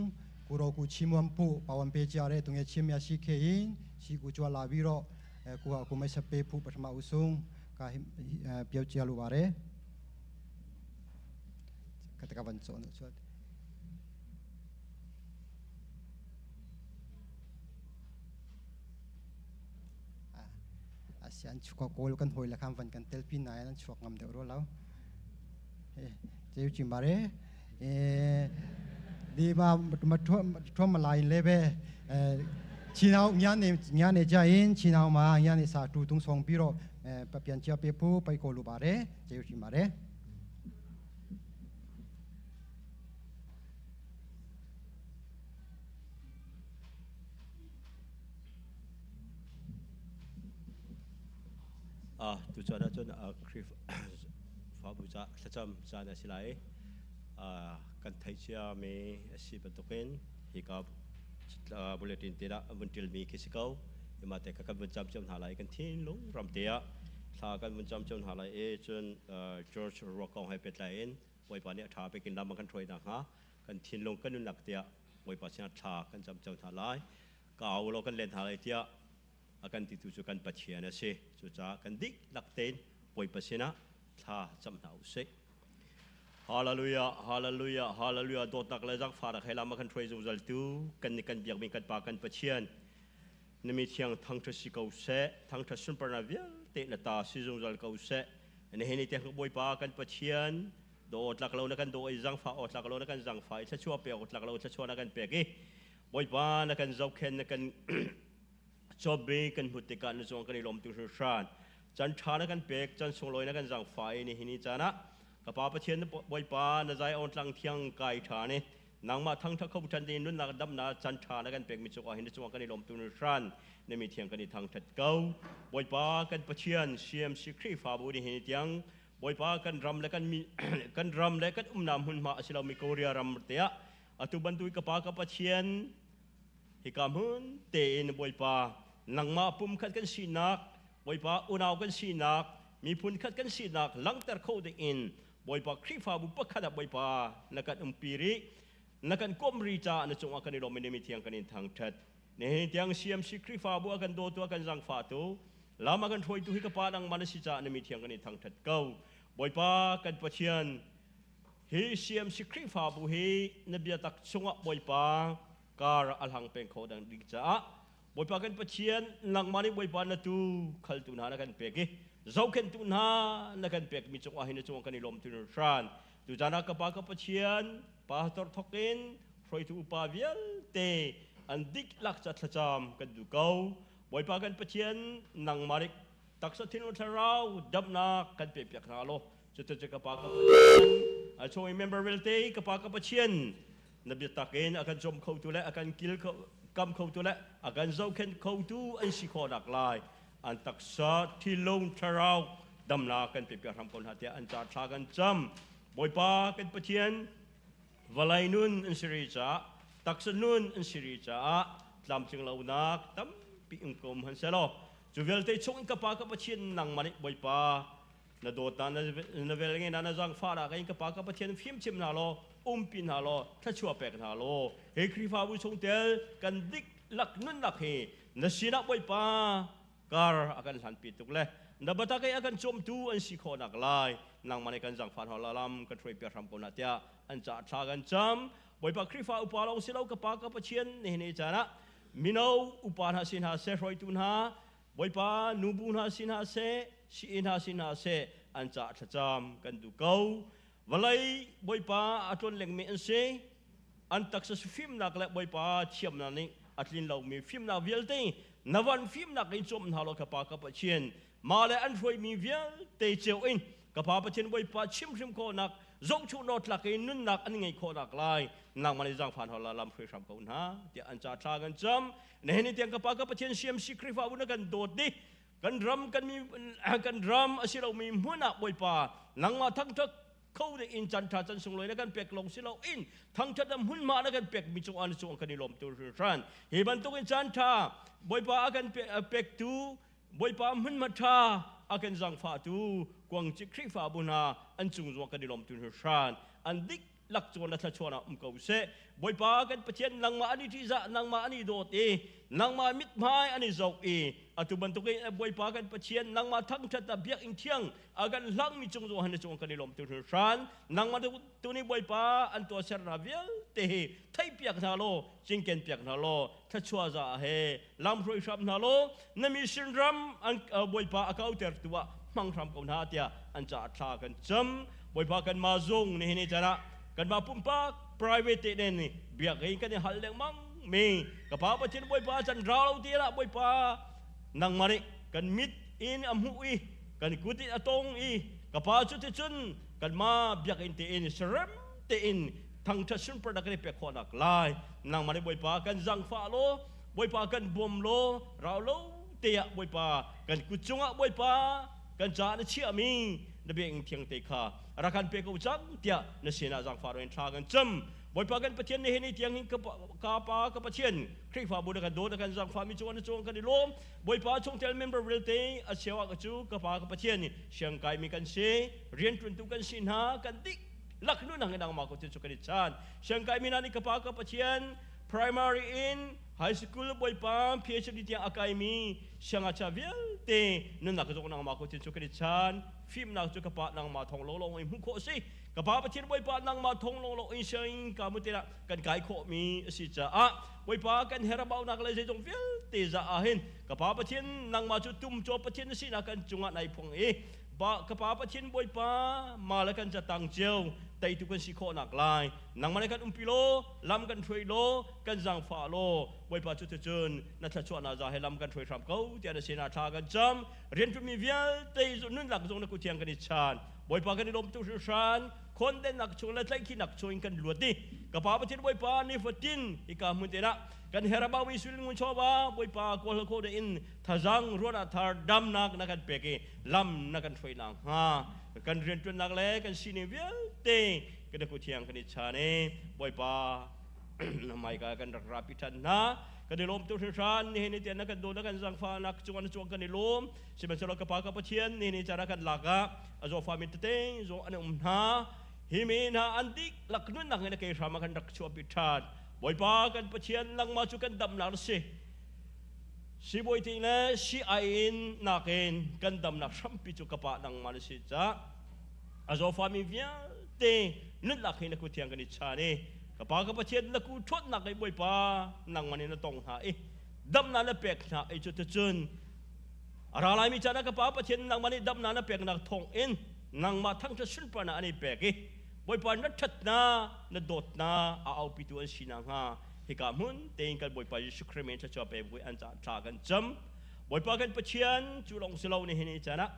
ကိုရောကိုချီးမွမ်းဖို့ပါဝင်ပေးကြတဲ့သူငယ်ချင်းများရှိခဲ့ရင်ရှိကိုကြွလာပြီးတော့အဲကိုဟာကိုမိတ်ဆက်ပေးဖို့ပထမဦးဆုံးကပြောကြားလိုပါတယ်ကတကဝန်စောနော်ဆိုอาเซียนชัวโกลกันหอยละคำวันกันเตลปีนายนั้นชัวงำเดี๋ยวรู้แล้วเจ้าจิมบาเรเอดีมามาทั่วทั่วมาลายเลยเบชินเอางานเนี่ยงานเนี่ยใจอินชินเอามางานเนี่ยสาธุตุงสองปีรอปเปลี่ยนเจ้าเปียผู้ไปโกลูบาเรเจ้าจิมบาเร Tu caan ahcun Khrihfabu ca thlacam caan a si lai. Kan theih ciami a si bantukin hika bulletin te ah vun ṭilmi khi si ko. Ima te kha kan vun cam cio hna lai. Kan thinlung ram te ah thla kan vun cam cio hna lai i cun George ruak kong he pehtlai in Bawipa nih a ṭha bik in lam a kan hruai nakhnga kan thinlung kan nunnak tiah Bawipa sinah thla kan cam cio hna lai. Ka au law kan len hna lai tiah a kan titu cu kan Pathian a si. Cucaah kan dihlak tein Bawipa sinah thla cam hna u sih. Hallelujah, hallelujah, hallelujah. Dawtnak le zaangfahnak he lam a kan hruai zungzal tu kan nih kan biakmi kan Pa kan Pathian. Na mi thiang thangṭhat si ko seh, thangṭhat sunparnak vialte na ta si zungzal ko seh. Nihin ni te Bawipa kan Pathian daw tlak lo na kan daw i zangfah aw tlak lo na kan zangfah i thluachuah pek aw tlak lo thluachuah na kan pek i Bawipa na kan zohkhenh na kan Cobi kan hmuh tikah na cung kan i lawm tu hringhran. Can ṭha na kan pek, can sunglawi na kan zaangfah i nihin ni caan ah ka Pa Pathian na Bawipa na zai awn tlang thiang kai ṭha ni nangmah thangṭhat kho ṭhan ding nunnak damnak can ṭha na kan pekmi cungah hin na cungah kan i lawm tu hringhran. Na mi thiang kan i thangṭhat ko. Bawipa kan Pathian CMC Khrihfabu nihin ni tiang Bawipa kan ram le kan mi kan ram le kan umnak hmunhma a si lomi Korea ram te ah atu bantuk ka Pa ka Pathian Hika hmun tein Bawipa nangmah pumkhat kan sinak, Bawipa unau kan sinak, miphun khat kan sinak langhter kho ding in Bawipa Khrihfabu pakhat ah Bawipa na kan umpi rih, na kan komh rih caah na cungah kan i lawm i na mi thiang kan in thangṭhat. Nihin tiang CMC Khrihfabu a kan dawtu a kan zangfahtu, lam a kan hruaitu hi ka Pa nangmah na si caah na mi thiang kan in thangṭhat ko. Bawipa kan Pathian, hi CMC Khrihfabu hi na biatak chungah Bawipa kar a hlang peng kho dang ding caah Bawipa kan Pathian nangmah nih Bawipa na tu khaltu hna na kan pek i Zohkhenhtu hna na kan pekmi cungah hin na cung kan i lawm tu hran. Tuzan ah ka Pa ka Pathian, pastor thok in hruaitu upa vialte an diklak ca thlacam kan duh ko. Bawipa kan Pathian, nangmah nih taksa thinlung thlarau damnak kan pe piak hna law cucu ka Pa ka Pathian, a chung i member vialte ka Pa ka Pathian, na biatak in a kan cawm khotu le a kan kil kam khotu le a kan zohkhenh khotu an si khawh nak lai an taksa thilung thlarau damnak kan pe piak hram ko hna tiah an ca thla kan cam. Bawipa kan Pathian, vawlei nun an si ri caah, taksa nun an si ri caah tlamtling lonak tampi um ko hmanh selaw cu vialte chung in ka Pa ka Pathian, nangmah nih Bawipa na dawt na na vel nge na na zangfah na ka Pa ka Pathian, fim chim hna law, umpi hna law, thluachuah pek hna law he Khrihfabu chungtel kan dik lak nunnak hi na sinah Bawipa kar a kan hlanpi tuk le na batak i a kan cawmtu an si khawh nak lai nangmah nih kan zangfah hna lam kan hruai piak hram ko na tiah an ca thla kan cam. Bawipa, Khrihfa upa lawng si lo, ka Pa ka Pathian, nihin ni caan ah mino upa hna si hna seh, hruaitu hna Bawipa, nubu hna si hna seh, sii hna si hna seh, an ca thlacam kan duh ko. Vawlei Bawipa a tlon lengmi an si. An taksa fimnak le Bawipa thiamnak nih a tlin lomi fimnak vialte na van fimnak in cawm hna law ka Pa ka Pathian, mah le an hruaimi vialte cio in ka Pa Pathian, Bawipa chimhrim khawhnak, zohchuh nawtlak in nunnak an ngeih khawhnak lai nangmah nih zaangfah hna lam hruai hram ko hna tiah an ca thla kan cam. Nihin ni tiang ka Pa ka Pathian, CMC Khrihfabu na kan dawt di kan ram kan mi kan ram a si lomi hmun ah Bawipa nangmah thangṭhat kho ding in chan ṭha chan sunglawi na kan pek lawng si lo in thangṭhat na hmunhma na kan pek mi cungah na cung kan i lawm tu hringhran. Hi bantuk in caan ṭha Bawipa a kan pektu Bawipa hmunhma ṭha a kan zangfahtu Kuangci Khrihfabu hna an cung zong kan i lawm tu hringhran. An dik lak cawn na thluachuah um ko seh. Bawipa kan Pathian, nangmah an i ṭihzah, nangmah an i dawt i nangmah mithmai an i zoh i atu bantuk in Bawipa kan Pathian, nangmah thangṭhat ah biakinn thiang a kan hlangmi cung zong han cung kan i lawm tu hringhran. Nangmah tu nih Bawipa an tuahsernak vialte hi theihpiak hna law, cinken piak hna law, thluachuah za he lam hruai hram hna law, na mission ram an Bawipa a kauter tu ah hmang hram ko hna tiah an caah thla kan cam. Bawipa, kan mah zung nihin ni caan ah kanmah pumpak private te nen biakinn kan i hal lengmang mi ka Pa Pathian, Bawipa can ra lo ti lah Bawipa nangmah nih kan mit in a hmuh i kan kut in a tong i ka Pa, cu ti cun kanmah biakinn te in serem tein thangṭhat sunparnak kan i pek khawhnak lai nangmah nih Bawipa kan zangfah law, Bawipa kan bawm law, rau lo te ah Bawipa kan kut cungah Bawipa kan caah na chiahmi na biakinn thiang te kha rak kan pe ko cang tiah na sinah zaangfah in thla kan cam. Bawipa kan Pathian, nihin ni tiang hin ka Pa ka Pathian, Khrihfabu na kan dawt, na kan zaangfahmi cungah na cung kan i lawm. Bawipa, chungtel member vialte a cheu ah cu ka Pa ka Pathian, siangkaimi kan si, rianṭuantu kan si hna, kan dihlak nu nang in nangmah ko cu kan i chan. Siangkaimi hna nih ka Pa ka Pathian, primary in high school Bawipa PhD tiang a kaimi siangngakchia vialte nunnak zong nangmah ko cu kan i chan. Fimnak cu ka Pa nangmah thawng lawnglawng in hmuh khawh a si. Ka Pa Pathian, Bawipa nangmah thawng lawnglawng in sianginn ka mu tiah kan kai khawhmi a si caah Bawipa kan herabaunak le zeizong vialte za ah hin ka Pa Pathian, nangmah cu tum caw Pathian na sinak kan cungah nai phung i ka Pa Pathian, Bawipa ma le kan catang cio teitu kan si khawhnak lai nangmah nih kan umpi law, lam kan hruai law, kan zaangfah law, Bawipa cu cun na thluachuahnak za he lam kan hruai hram ko tiah na sinah thla kan cam. Rianṭuanmi vialte nunnak zong na kut thiang kan i chan. Bawipa, kan i lawm tuk hringhran. Khondennak chung le tlaihkhihnak chung in kan luat i ka Pa Pathian, Bawipa nifatin hika hmun te ah kan herabau i sulin ngun chawva Bawipa kawl kho de in thazang ruahnak thar damnak na kan pek i lam na kan hruai nak hnga kan rianṭuannak le kan sining vialte kan kut thiang kan i chan i Bawipa hmaika kan rak rapi ṭhan hna. Kan i lawm tuk hringhran. Nihin ni tiang na kan daw, na kan zangfahnak cungah na cuang kan i lawm. Sihmanhsehlaw ka Pa ka Pathian, nihin ni caan ah kan lak ah a zawfa mi tete zong an um hna. Hi mi hna an dihlak nunnak in a ke hram ah kan rak chuahpi ṭhan. Bawipa kan Pathian, nangmah cu kan damnak na si. Sibawi ting le si-ai in nakin kan damnak hrampi cu ka Pa nangmah na si caah a zawfa mi vialte nunnak hi na kut thiang kan i chan i ka Pa ka Pathian, na ku ṭhawnnak i Bawipa nangmah nih na tong hna i damnak na pek hna i cuticun Ara lai mi cana ka pa Pathian nangmah nih damna na peknak thawng in nangmah thangṭhat sunparnak an i pek i Bawipa na ṭhatna na dawtna a aupitu an si nakhnga hika hmun tein kan Bawipa Jesuh Khrih min thluachuah pe vui an ca thla kan cam. Bawipa kan Pathian cu lawng si lo nihin ni caan ah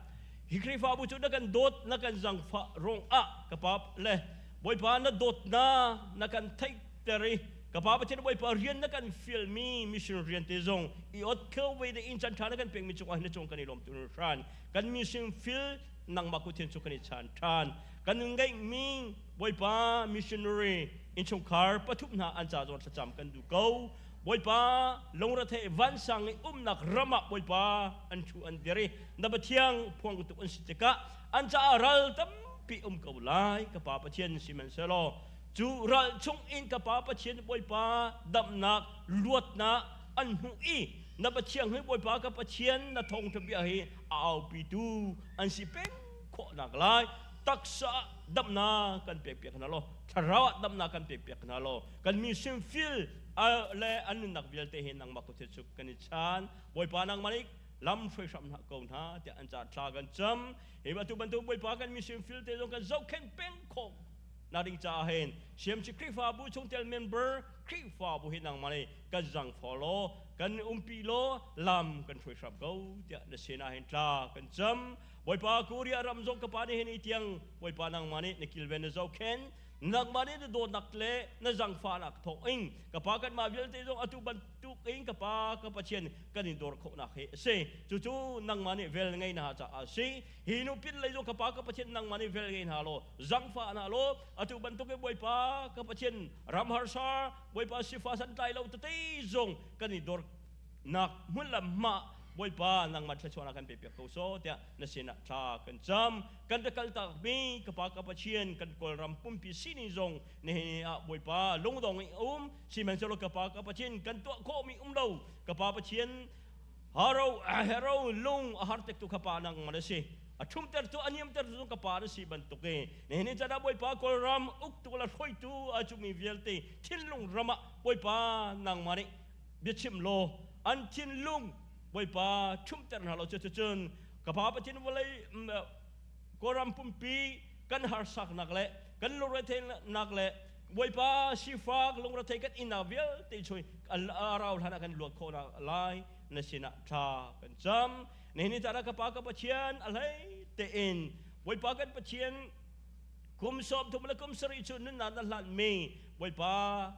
hi Khrihfabu cu na kan dawt na kan zangfah ruangah ka pa le Bawipa na dawtna na kan theihter i ka pa Pathian Bawipa rian na kan fialmi mission rian te zong i ot kho ve de in chan tha na kan pekmi cungah hin na cung kan i lawm tu hran. Kan mission fil nangmah kut hin cu kan i chan than. Kan ngeihmi Bawipa missionary innchungkhar pathum hna an ca zong thlacam kan duh ko. Bawipa lungrethei vansang i umnak ram ah Bawipa an thu an dir i na Pathiang phuang tuk an si tikah an caah ral tampi um ko lai. Ka Pa Pathian sihmanhsehlaw cu ral chung in ka Pa Pathian Bawipa damnak luatnak an hmuh i na Pathiang hi Bawipa ka Pathian na thawngṭha bia hi a aupitu an si peng khawhnak lai. Taksa ah damnak kan pekpiak hna law, thlarau ah damnak kan pekpiak hna law, kan mi simfil le an nunnak vialte hi nangmah kut cu kan i chan. Bawipa nangmah nih lam hruai hram hna ko hna tiah an ca thla kan cam. Hi batu bantuk Bawipa kan mi simfil te zong kan zohkhenh peng khawh na ding caah hin CMC Khrihfabu chungtel member Khrihfabu hi nangmah nih kan zang law, kan umpi law, lam kan hruai hram ko tiah na sinah hin tla kan cam. Bawipa Korea ram zong ka pa nih hin i tiang Bawipa nangmah nih na kilven na zohkhenh, nangmah nih na dawtnak le na zangfahnak thawng in ka pa kanmah vialte zong atu bantuk in ka pa ka Pathian kan in dawr khawhnak hi a si. Cucu nangmah nih vel ngei na caah a si. Hi nu pin lei zong ka pa ka Pathian nangmah nih vel ngei hna law, zangfah hna law, atu bantuk in Bawipa ka Pathian ram harsa Bawipa sifa santlai lo tete zong kan i dawr nak hmun lam hma Bawipa nangmah thluachuahnak kan pepiak ko so tiah na sinah thla kan cam. Kan ra kaltak mi ka pa ka Pathian kan Kawlram pumpi sining zong nihin ah Bawipa lungdong in um sihmanhsehlaw ka pa ka Pathian kan tuah khawh mi um lo. Ka pa Pathian haro hero lung a har tek tu ka pa nangmah na si. A thumter tu a niamter tu ka pa na si bantuk i nihin ni caan ah Bawipa Kawlram uktu le hruaitu a cumi vialte thinlung ram ah Bawipa nangmah nih biachim law an thinlung Bawipa ṭhumter hna law, cuticun ka Pa Pathian vawlei Kawlram pumpi kan harsaknak le kan lungretheihnak le Bawipa sifak lungrethei kan innak vialte chung a rau hlan ah kan luat khawhnak lai na sinah thla kan cam. Nihin ni caan ah ka Pa ka Pathian a hlei tein Bawipa kan Pathian kum 30 le kum 70 cu nunnak na hlanmi Bawipa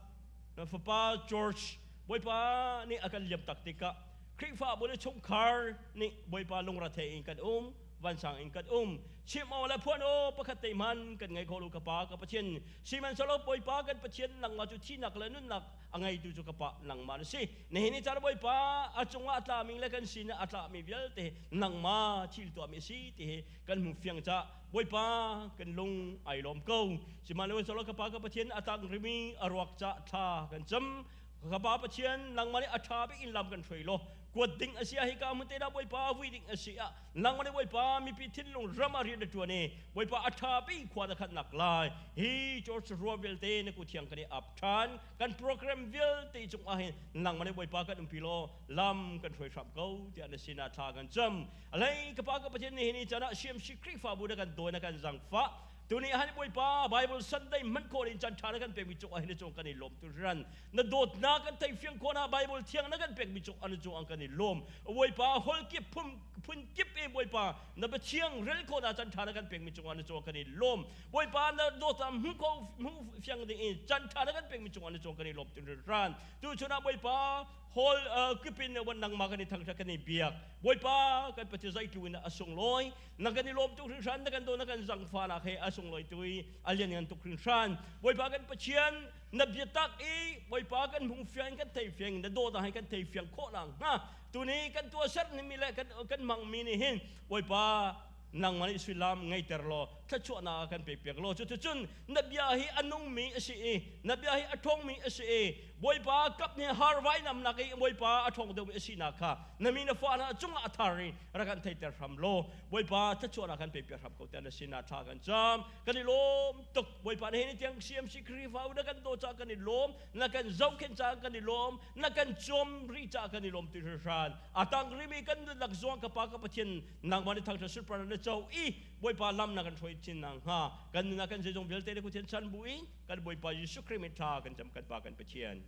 na fapa George Bawipa nih a kan liam tak tikah Khrihfabu le chungkhar nih Bawipa lungrethei in kan um, vansang in kan um. Chim aw le phuan aw pakhat te hman kan ngei kho lo ka Pa ka Pathian. Sihmanhsehlaw Bawipa kan Pathian nangmah cu thihnak le nunnak a ngeitu cu ka Pa nangmah na si. Nihin ni caan Bawipa a cungah a tlami le kan sin ah a tlami vialte nangmah thil tuahmi a si ti hi kan hmu fiang cah Bawipa kan lung ai lawm ko. Sihmanhsehlaw ka Pa ka Pathian a tang rimi a ruak cah thla kan cam. Ka Pa Pathian nangmah nih a ṭha bik in lam kan hruai law, kuat ding a si ah hika hmun te dah Bawipa vui ding a si ah nangmah nih Bawipa mipi thinlung ram ah rian na ṭuan i Bawipa a ṭha bik khua na khatnak lai hi church rua vialte na kuthiang kan i ap ṭhan. Kan program vialte cung ah hin nangmah nih Bawipa kan umpi law lam kan hruai hram ko tiah na sinah thla kan cam. Alei ka Pa ka Pathian nihin ni caan ah CMC Khrihfabu na kan dawi na kan zangfah. Tuni han Bawipa Bible Sunday hman khawh in caan ṭha na kan pekmi cung ah hin cung kan i lawm tu hran. Na dawtnak kan theih fiang khawh na Bible thiang na kan pekmi cung an cung an kan i lawm. Bawipa hol kip phun kip e Bawipa na biathiang rel khawh na caan ṭha na kan pekmi cung an cung kan i lawm. Bawipa na dawtnak hmu kho hmu fiang ding in caan ṭha na kan pekmi cung an cung kan i lawm tu hran. Tu chun ah Bawipa hol kipin wan nangmah kan i thangṭhat kan i biak. Bawipa kan Pathian zeitluk in a sunglawi. Na kan i lawm tuk hringhran, na kan daw, na kan zangfahnak he a sunglawi tu i a lianngan tuk hringhran. Bawipa kan Pathian, na biatak i Bawipa kan hung fiang kan thei fiang, na dawtnak he kan thei fiang khawh nak hnga tuni kan tuahser nimi le kan hmangmi nih hin Bawipa nangmah nih sullam ngeiter law thluachuahnak kan pek piak law, cuticun na bia hi a nungmi a si i na bia hi a ṭhawngmi a si i Bawipa kap nih har vainam nak i Bawipa a ṭhawng deuhmi a sinak kha na mi na fa hna cungah a thar in rak kan theiter hram law Bawipa thluachuahnak kan pe piak hram ko tiah na sinah thla kan cam. Kan i lawm tuk. Bawipa na hin tiang CMC Khrihfabu na kan daw caah kan i lawm, na kan zohkhenh caah kan i lawm, na kan cawm rih caah kan i lawm ti hringhran. A tang rimi kan nunnak zong ka Pa ka Pathian nangmah nih thangṭhat sunparnak na co i Bawipa lam na kan hruai chin nakhnga kan nunnak kan zeizong vialte le Pathian chan bu in kan Bawipa Jesuh Khrih min thla kan cam kan Pa kan Pathian.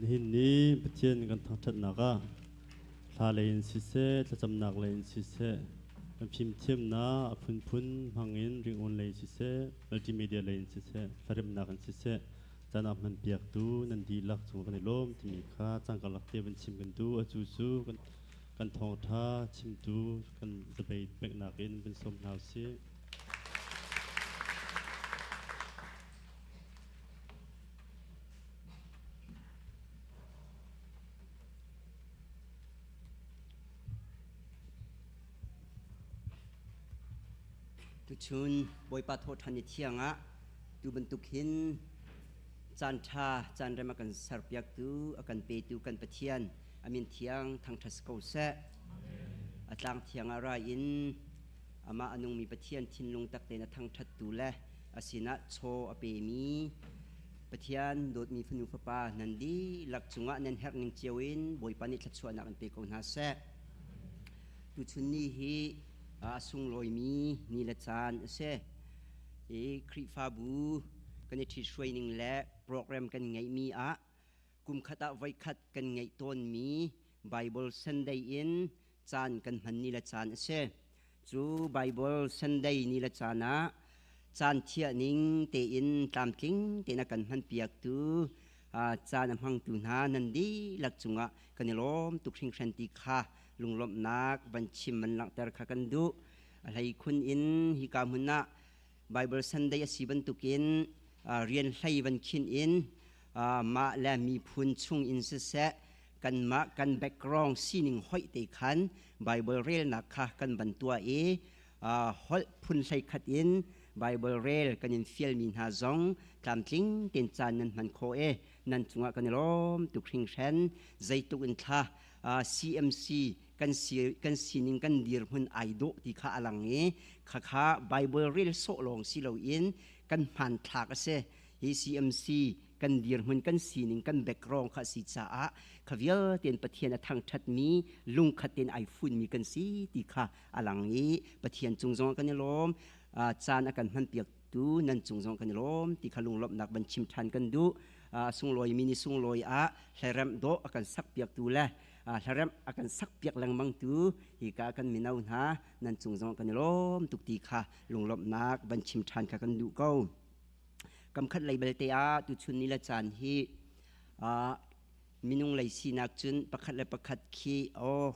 Nihin ni Pathian kan thangṭhatnak ah hla lei in siseh, thlacamnak lei in siseh, kan fimthiamnak a phunphun hmangin ringawn lei siseh, multimedia lei in siseh, hlaremnak in siseh, caan ah hmanpiaktu nan dihlak cung kan i lawm timi kha caan karlak te van chim kan duh. Atu cu kan Kan thawngtha chimtu kan debate peknak in kan sawm hna usih. Tuchun Bawipa thawhṭhan ni thiang ah tu bantuk hin caan ṭha caan rem a kan serpiaktu a kan petu kan Pathian a min thiang thangṭhat si ko seh. A tlang thiang ah ra in amah a nungmi Pathian thinlung tak tein a thangṭhattu le a sinah chaw a pemi Pathian dawtmi fanu fapa nan dihlak cungah nan herh ning cio in Bawipa nih thluachuahnak in pe ko hna seh. Tuchun ni hi a sunglawimi ni le caan a si. I Khrihfabu kan i ṭhithruai ning le program kan ngeihmi ah kumkhat ah voikhat kan ngeih tawnmi Bible Sunday in caan kan hman ni le caan a si. Cu Bible Sunday ni le caan ah caan thiah ning tein tlamtling tein a kan hmanpiaktu caan a hmangtu hna nan dihlak cungah kan i lawm tuk hringhran ti kha lunglawmhnak van chim van langhter kha kan duh. A hleikhun in hika hmun ah Bible Sunday a si bantukin rian hlei van khin in mah le miphun chung in siseh kanmah kan background sining hoih te khan Bible relnak kha kan van tuah i holh phun hlei khat in Bible rel kan in fialmi hna zong tlamtling ten caan nan hman khawh i nan cungah kan i lawm tuk hringhran. Zeitluk in thla CMC kan si kan sining kan dirhmun ai dawh ti kha a lang i khakha Bible rel sawh lawng si loin kan hmanthlak a si. Hi CMC kan dirhmun kan sining kan background kha si caah kha vialte in Pathian a thangṭhatmi lungkhat tein ai funmi kan si ti kha a lang i Pathian cung zong kan i lawm. Caan a kan hmanpiak tu nan cung zong kan i lawm ti kha lunglawmhnak van chim ṭhan kan duh. Sunglawi mi ni sunglawi ah hlaremh dawh a kan sakpiaktu le hlaremh a kan sakpiak lengmang tu hika kan mino hna nan cung zong kan i lawm tuk ti kha lunglawmhnak van chim ṭhan kha kan duh ko. Kamkhat lei belte ah tuchun ni le caan hi minung lei sinak cun pakhat le pakhat khi aw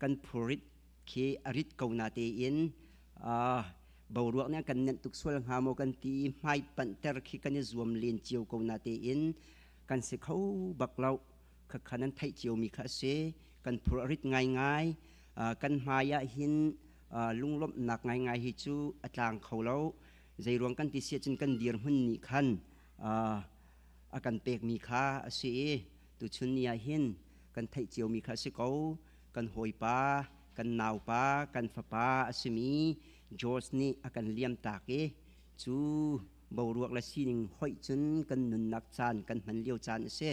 kan phurit khi a rit ko na tein boruak nih kan nenh tuk sual hnga maw kan ti hmai panhter khi kan i zuam len cio ko na tein kan si kho bak lo. Khakha nan theih cio mi kha a si. Kan phur a rit ngaingai. Kan hmai ah hin lunglawmhnak ngaingai hi cu a tlang kho lo. Zeiruang kan ti si ahcun kan dirhmun nih khan a kan pekmi kha a si i tuchun ni ah hin kan theih ciomi kha a si ko. Kan hawipa, kan naupa, kan fapa a simi George nih a kan liam tak i cu boruak le sining hoih cun kan nunnak caan kan hman lio caan a si.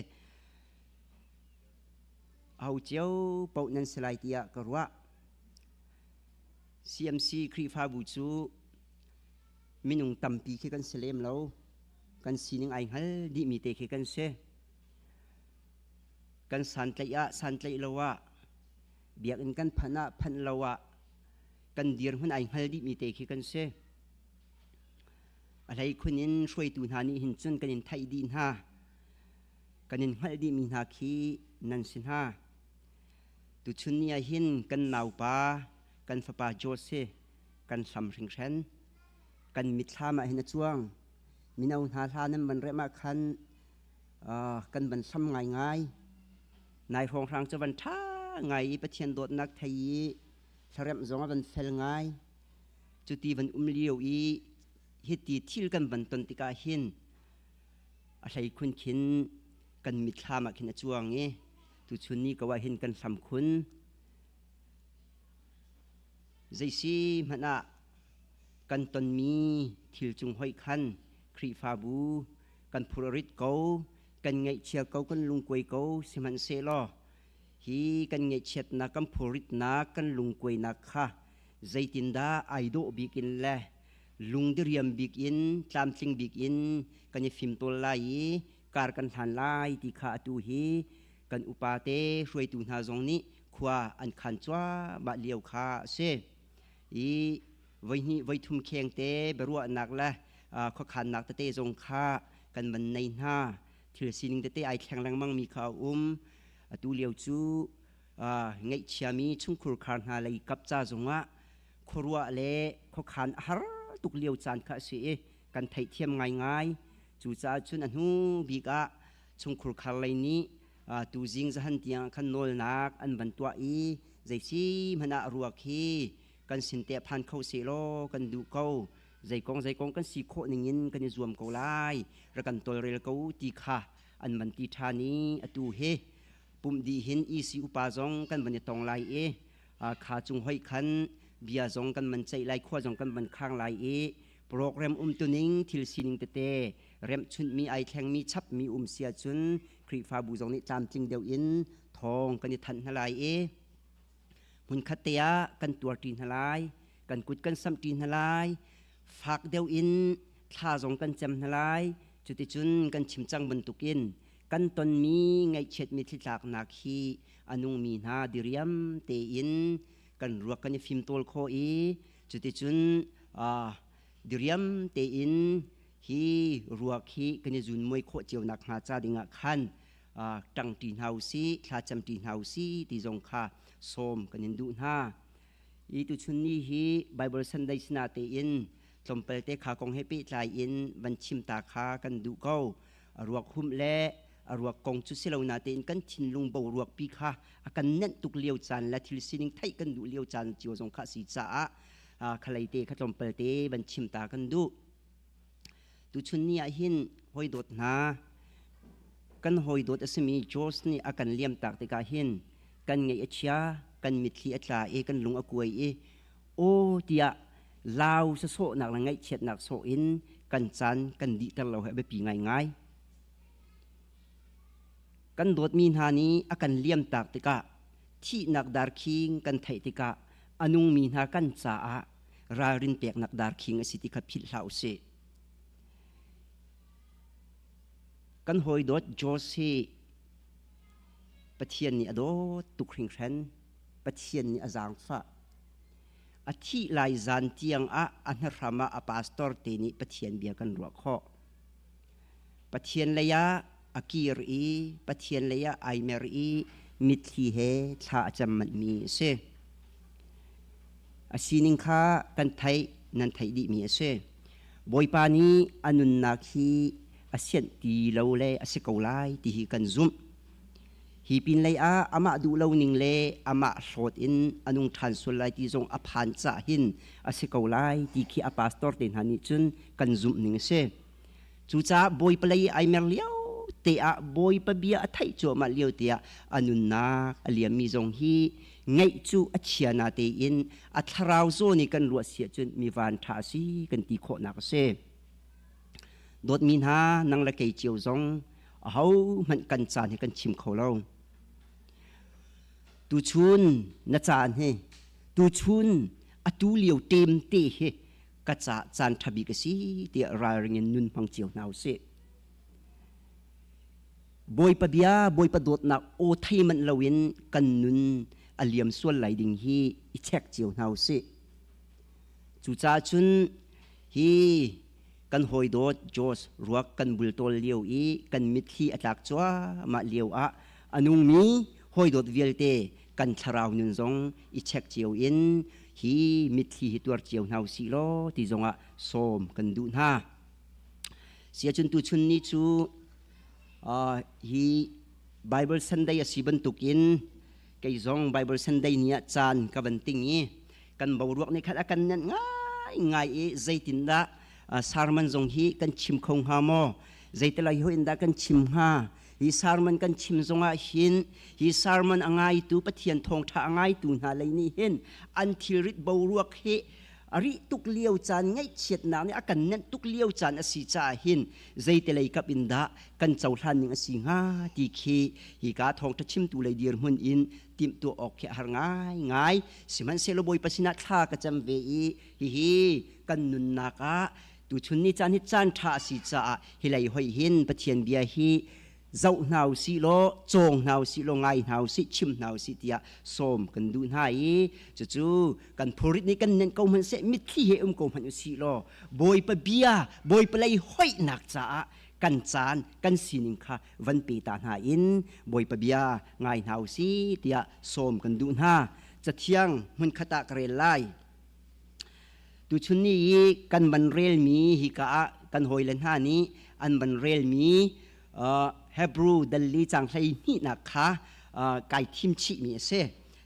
Aho cio paoh nan si lai tiah ka ruah. CMC Khrihfabu cu minung tampi khi kan si lem lo. Kan sining ai hngal dihmi te khi kan si. Kan santlaih ah santlaih lo ah, biakinn kan phanh ah phanh lo ah, kan dirhmun ai hngal dihmi te khi kan si. A hleikhun in hruaitu hna nih hin cun kan in theih dih hna. Kan in hngalh dihmi hna khi nan si hna. Tuchun ni ah hin kan naupa, kan fapa Jose kan hlam hringhren. Kan mitthlam ah hin a cuang. Mino hna hla nan van remh ah khan kan van hlam ngaingai. Nai hrawnghrang cu van ṭha ngai i Pathian dawtnak thei i hlaremh zong a van fel ngai. Cuti van um lio i hiti thil kan van ton tikah hin a hleikhun khin kan mitthlam ah khin a cuang i tuchun ni ko ah hin kan hlam khun. Zeisi hmanh ah kan tonmi thil cung hoih khan Khrihfabu kan phurrit ko, kan ngaihchia ko, kan lungkuai ko sihmanhsehlaw hi kan ngaihchiatnak, kan phurritnak, kan lungkuainak kha zeitindah ai dawh bik in le lungdiriam bik in, tlamtling bik in kan i fimtawl lai i kar kan hlan lai ti kha atu hi kan upa te hruaitu hna zong nih khua an khan cuahmah lio kha a si. I voihnih voithum kheng te biaruahnak le khuakhannak tete zong kha kan van nei hna. Thil sining tete ai thleng lengmang mi kha a um. Atu lio cu Ngaihchiami chungkhur khar hna lei kap ca zongah khuaruah le khuakhan a har tuk lio caan kha a si i kan theihthiam ngaingai. Cucaah cun a hnu bik ah chungkhur khar lei nih tuzing zahan tiang khan nawlnak an van tuah i zeisi hmanh ah ruak hi kan sin te phan kho seh law kan duh ko, zeikong zeikong kan si khawh ningin kan i zuam ko lai, ra kan tawlrel ko ti kha an van ti ṭhan i atu hi pumh dih hin EC upa zong kan van i tong lai i kha cung hoi khan bia zong kan van ceih lai, khua zong kan van khang lai i program umtuning thil sining tete remhchunhmi ai thlengmi chapmi um si ahcun Khrihfabu zong nih tlamtling deuh in thawng kan i thanh hna lai i hmunkhat te ah kan tuarṭi hna lai, kan kut kan samhṭi hna lai, fak deuh in thla zong kan cem hna lai. Cuticun kan chim cang bantukin kan tonmi ngaihchiatmi thlitlaknak hi a nungmi hna diriam tein kan ruak kan i fimtawl khawh i cuticun diriam tein hi ruak hi kan i zunmuai khawh cio nakhnga ca dingah khan ṭangṭi hna u sih, thlacamṭi hna u sih ti zong kha sawm kan in duh hna. I tuchun ni hi Bible Sunday sina tein tlawmpal te kha kong he pehtlai in van chim ta kha kan duh ko. A ruak humh le a ruak kong cu si lo na tein kan thinlung bo ruak pi kha a kan nenh tuk lio caan le thil sining theih kan duh lio caan cio zong kha si caah khalei te kha tlawmpal te van chim ta kan duh. Tuchun ni ah hin hawi dawt hna, kan hawi dawt a simi George nih a kan liamtak tikah hin kan ngaih a chia, kan mitthli a tla i kan lung a kuai i aw tiah lau sasawhnak le ngaihchiatnak sawh in kan caan kan dihter lo hi a biapi ngaingai. Kan dawtmi hna nih a kan liamtak tikah thihnak darkhing kan theih tikah a nungmi hna kan caah ralrin peknak darkhing a si ti kha philh hlah u sih. Kan hawi dawt George hi Pathian nih a dawt tuk hringhran. Pathian nih a zaangfah. A thih lai zan tiang ah a hnahram ah a pastor te nih Pathian bia kan ruah khawh. Pathian lei ah a kir i Pathian lei ah ai mer i mitthli he thla a cam manhmi a si. A sining kha kan theih, nan theih dihmi a si. Bawipa nih a nunnak hi a sianh ti lo le a si ko lai ti hi kan zumh. Hi pinlei ah amah duh lo ning le amah hlawt in a nung ṭhan sual lai ti zong a phan cah hin a si ko lai ti khi a pastor te hna nih cun kan zumh ning a si. Cucaah Bawipa lei ai mer lio te ah Bawipa bia a theih cuahmah lio te ah a nunnak a liammi zong hi ngeih cu a chia na tein a thlarau zawn i kan ruah si ahcun mi van ṭha a si kan ti khawhnak a si. Dawtmi hna, nang le kei cio zong ahohmanh kan caan hi kan chim kho lo. Tuchun na caan hi, tuchun atu lio ṭem te hi ka ca caan ṭha bik a si tiah ralring in nun hmang cio hna u sih. Bawipa bia, Bawipa dawtnak aw thei manh loin kan nun a liam sual lai ding hi i check cio hna u sih. Cucaah cun hi kan hawi dawt George ruak kan bultawl lio i kan mitthli a tlak cuahmah lio ah a nungmi hawi dawt vialte kan thlarau nun zong i check cio in hi mitthli hi tuar cio hna usih law ti zongah sawm kan duh hna. Siacun tuchun ni cu hi Bible Sunday a si bantukin kei zong Bible Sunday ni ah caan ka van ting i kan boruak nih khan a kan nenh ngaingai i zeitindah sermon zong hi kan chim kho hnga maw, zeitilai ho in dah kan chim hnga, hi sermon kan chim zongah hin hi sermon a ngaitu Pathian thawngṭha a ngaitu hna lei nih hin an thilrit boruak hi a rih tuk lio caan, ngaihchiatnak nih a kan nenh tuk lio caan a si caah hin zeitilei kap in dah kan cohlan ning a si hnga ti khi hika thawngṭha chimtu lei dirhmun in timhtuah awk khi a har ngaingai. Sihmanhsehlaw Bawipa sinah thla ka cam ve i hihi kan nunnak ah tuchun ni caan hi caan ṭha a si caah hi lei hoi hin Pathian bia hi zoh hna u sih law, cawng hna u sih law, ngai hna u sih, chim hna u sih tiah sawm kan duh hna i cucu kan phurit nih kan nenh ko hmanh seh, mitthli he um ko hmanh u sih law, Bawipa bia, Bawipa lei hoihnak caah kan caan kan sining kha van pe ta hna in Bawipa bia ngai hna usih tiah sawm kan duh hna. Cathiang hmunkhat ah ka rel lai. Tuchun ni i kan van relmi hika ah kan hawile hna nih an van relmi Hebrew dalli cang hlei hnihnak kha kai thim chihmi a si.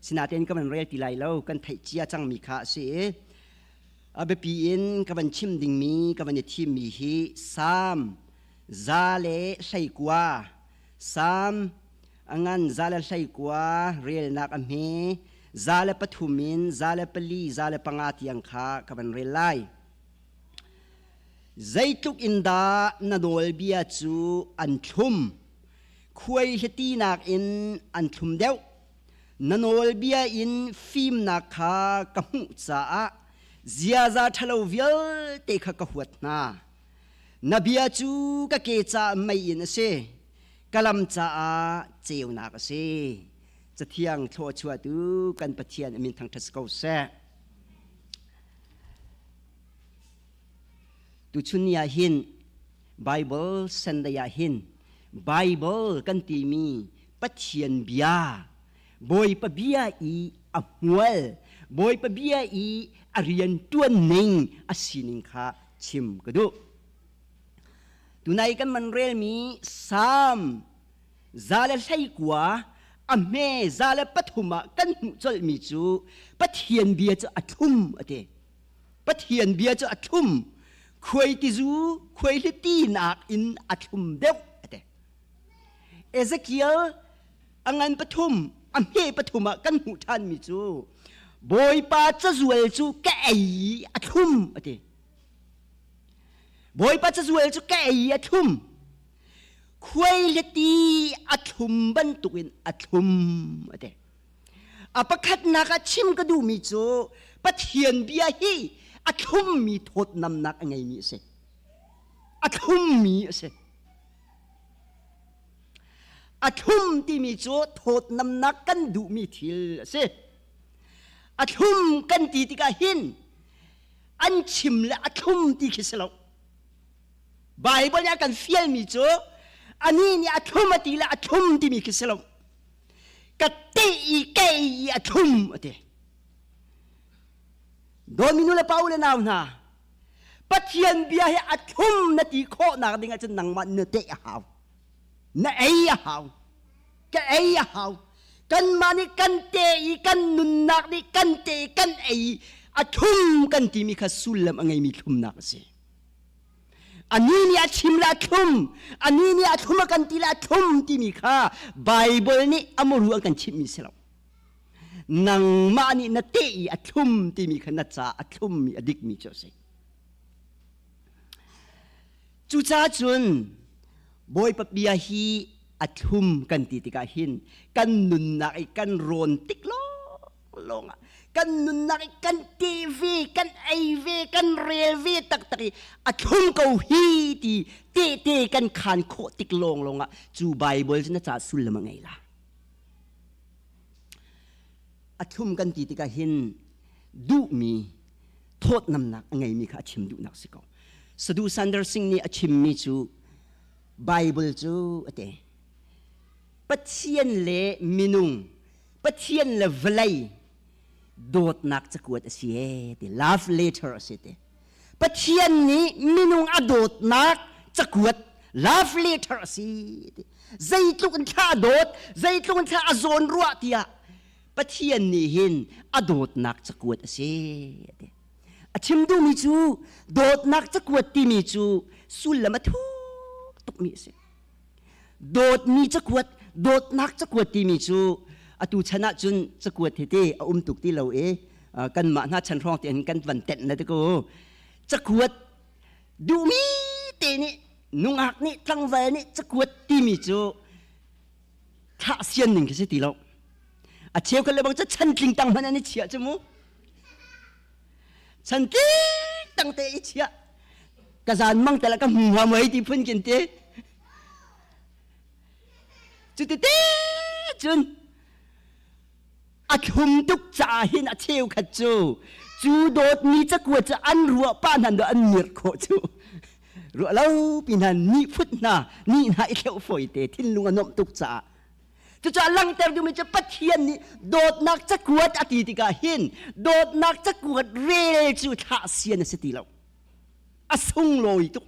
Sinain ka van rel ti lai lo, kan theih cia cangmi kha a si i a biapi in ka van chim dingmi ka van i thimmi hi Salm 119 Salm a ngan 119 relnak a hme 103 in 104 105 tiang kha ka van rel lai. Zeitluk in dah na nawlbia cu an thlum, khuai hlatinak in an thlum deuh. Na nawlbia in fimnak kha ka hmuh caah ziaza ṭhalo vialte kha ka huat hna. Na bia cu ka ke caah meiinn a si, ka lam caah ceunak a si. Cathiang thluachuahtu kan Pathian a min thangṭhat si ko seh. Tuchun ni ah hin Bible Sunday ah hin Bible kan timi Pathian bia Bawipa bia i a hmual Bawipa bia i a rian ṭuan ning a sining kha chim ka duh. Tunai kan man relmi Salm 119 a hme 103 ah kan hmuh colhmi cu Pathian bia cu a thlum a ti. Pathian bia cu a thlum khuai tizu khuai hliti nak in a thlum deuh a ti. Ezekiel a ngan pathum a hme pathum ah kan hmuh ṭhanmi cu Bawipa cazual cu ka ei i a thlum a ti. Bawipa cazual cu ka ei i a thlum. Khuai le ti a thlum bantukin a thlum a ti. A pakhatnak ah chim ka duhmi cu Pathian bia hi a thlummi thawtnamnak a ngeimi a si. A thlummi a si. A thlum timi cu thawtnamnak kan duhmi thil a si. A thlum kan ti tikah hin an chim le a thlum ti khi si lo. Bible nih a kan fialmi cu anih nih a thlum a ti le a thlum timi khi si lo. Ka te i ke i a thlum a ti. Dawmi nu le pa u le nau hna, Pathian bia hi a thlum na ti khawhnak ding ahcun nangmah na teh a hau. Na ei a hau. Ka ei a hau. Kanmah nih kan te i kan nunnak nih kan te i kan ei i a thlum kan timi kha sullam a ngeimi thlumnak a si. Ani nih a chim le a thlum, ani nih a thlum a kan ti le a thlum timi kha Bible nih a muru an kan chimhmi si lo. Nangmah nih na teh i a thlum timi kha na ca a thlummi a dikmi cu a si. Cucaah cun Bawipa bia hi a thlum kan ti tikah hin kan nunnak i kan rawn tik lawnglawng ah kan nunnak i kan te ve kan ei ve kan rel ve taktak i a thlum ko hi ti tehte kan khaan khawh tik lawnglawng ah cu Bible cu na ca sullam a ngei la. A thlum kan ti tikah hin duhmi thawtnamnak a ngeimi kha a chim duhnak si ko. Sadu Sander Singh nih a chimmi cu Bible cu a ti. Pathian le minung, Pathian le vawlei dawtnak cakuat a si ee ti love letter a si ti. Pathian nih minung a dawtnak cakuat love letter a si ti. Zeitluk in thla a dawt, zeitluk in thla a zawn ruah tiah Pathian nih hin a dawtnak cakuat a si a ti. A chim duhmi cu dawtnak cakuat timi cu sullam a thuk tukmi a si. Dawtmi cakuat, dawtnak cakuat timi cu atu chan ahcun cakuat hi te a um tuk ti lo i kanmah hna chan hrawng te hin kan van tenh na ti ko. Cakuat duhmi te nih nungak nih tlangval nih cakuat timi cu thlah sian ning khi si ti lo. A cheu khat le bang cu chantling tang hmanh an i chiah cu mu. Chantling tang te i chiah. Ka zan mang te la ka hmu hnga mei ti phun kin ti. Cu ti te cun a thlum tuk caah hin a cheu khat cu cu dawtmi cakuat cu an ruah pah hnan do an mirh khawh cu. Ruah lo pi hna ni phut hna ni hna i thleuh foi te thinlung a nuamh tuk caah. Cucaah langhter duhmi cu Pathian nih dawtnak cakuat a ti tikah hin dawtnak cakuat rel cu thlah sian a si ti lo. A sunglawi tuk.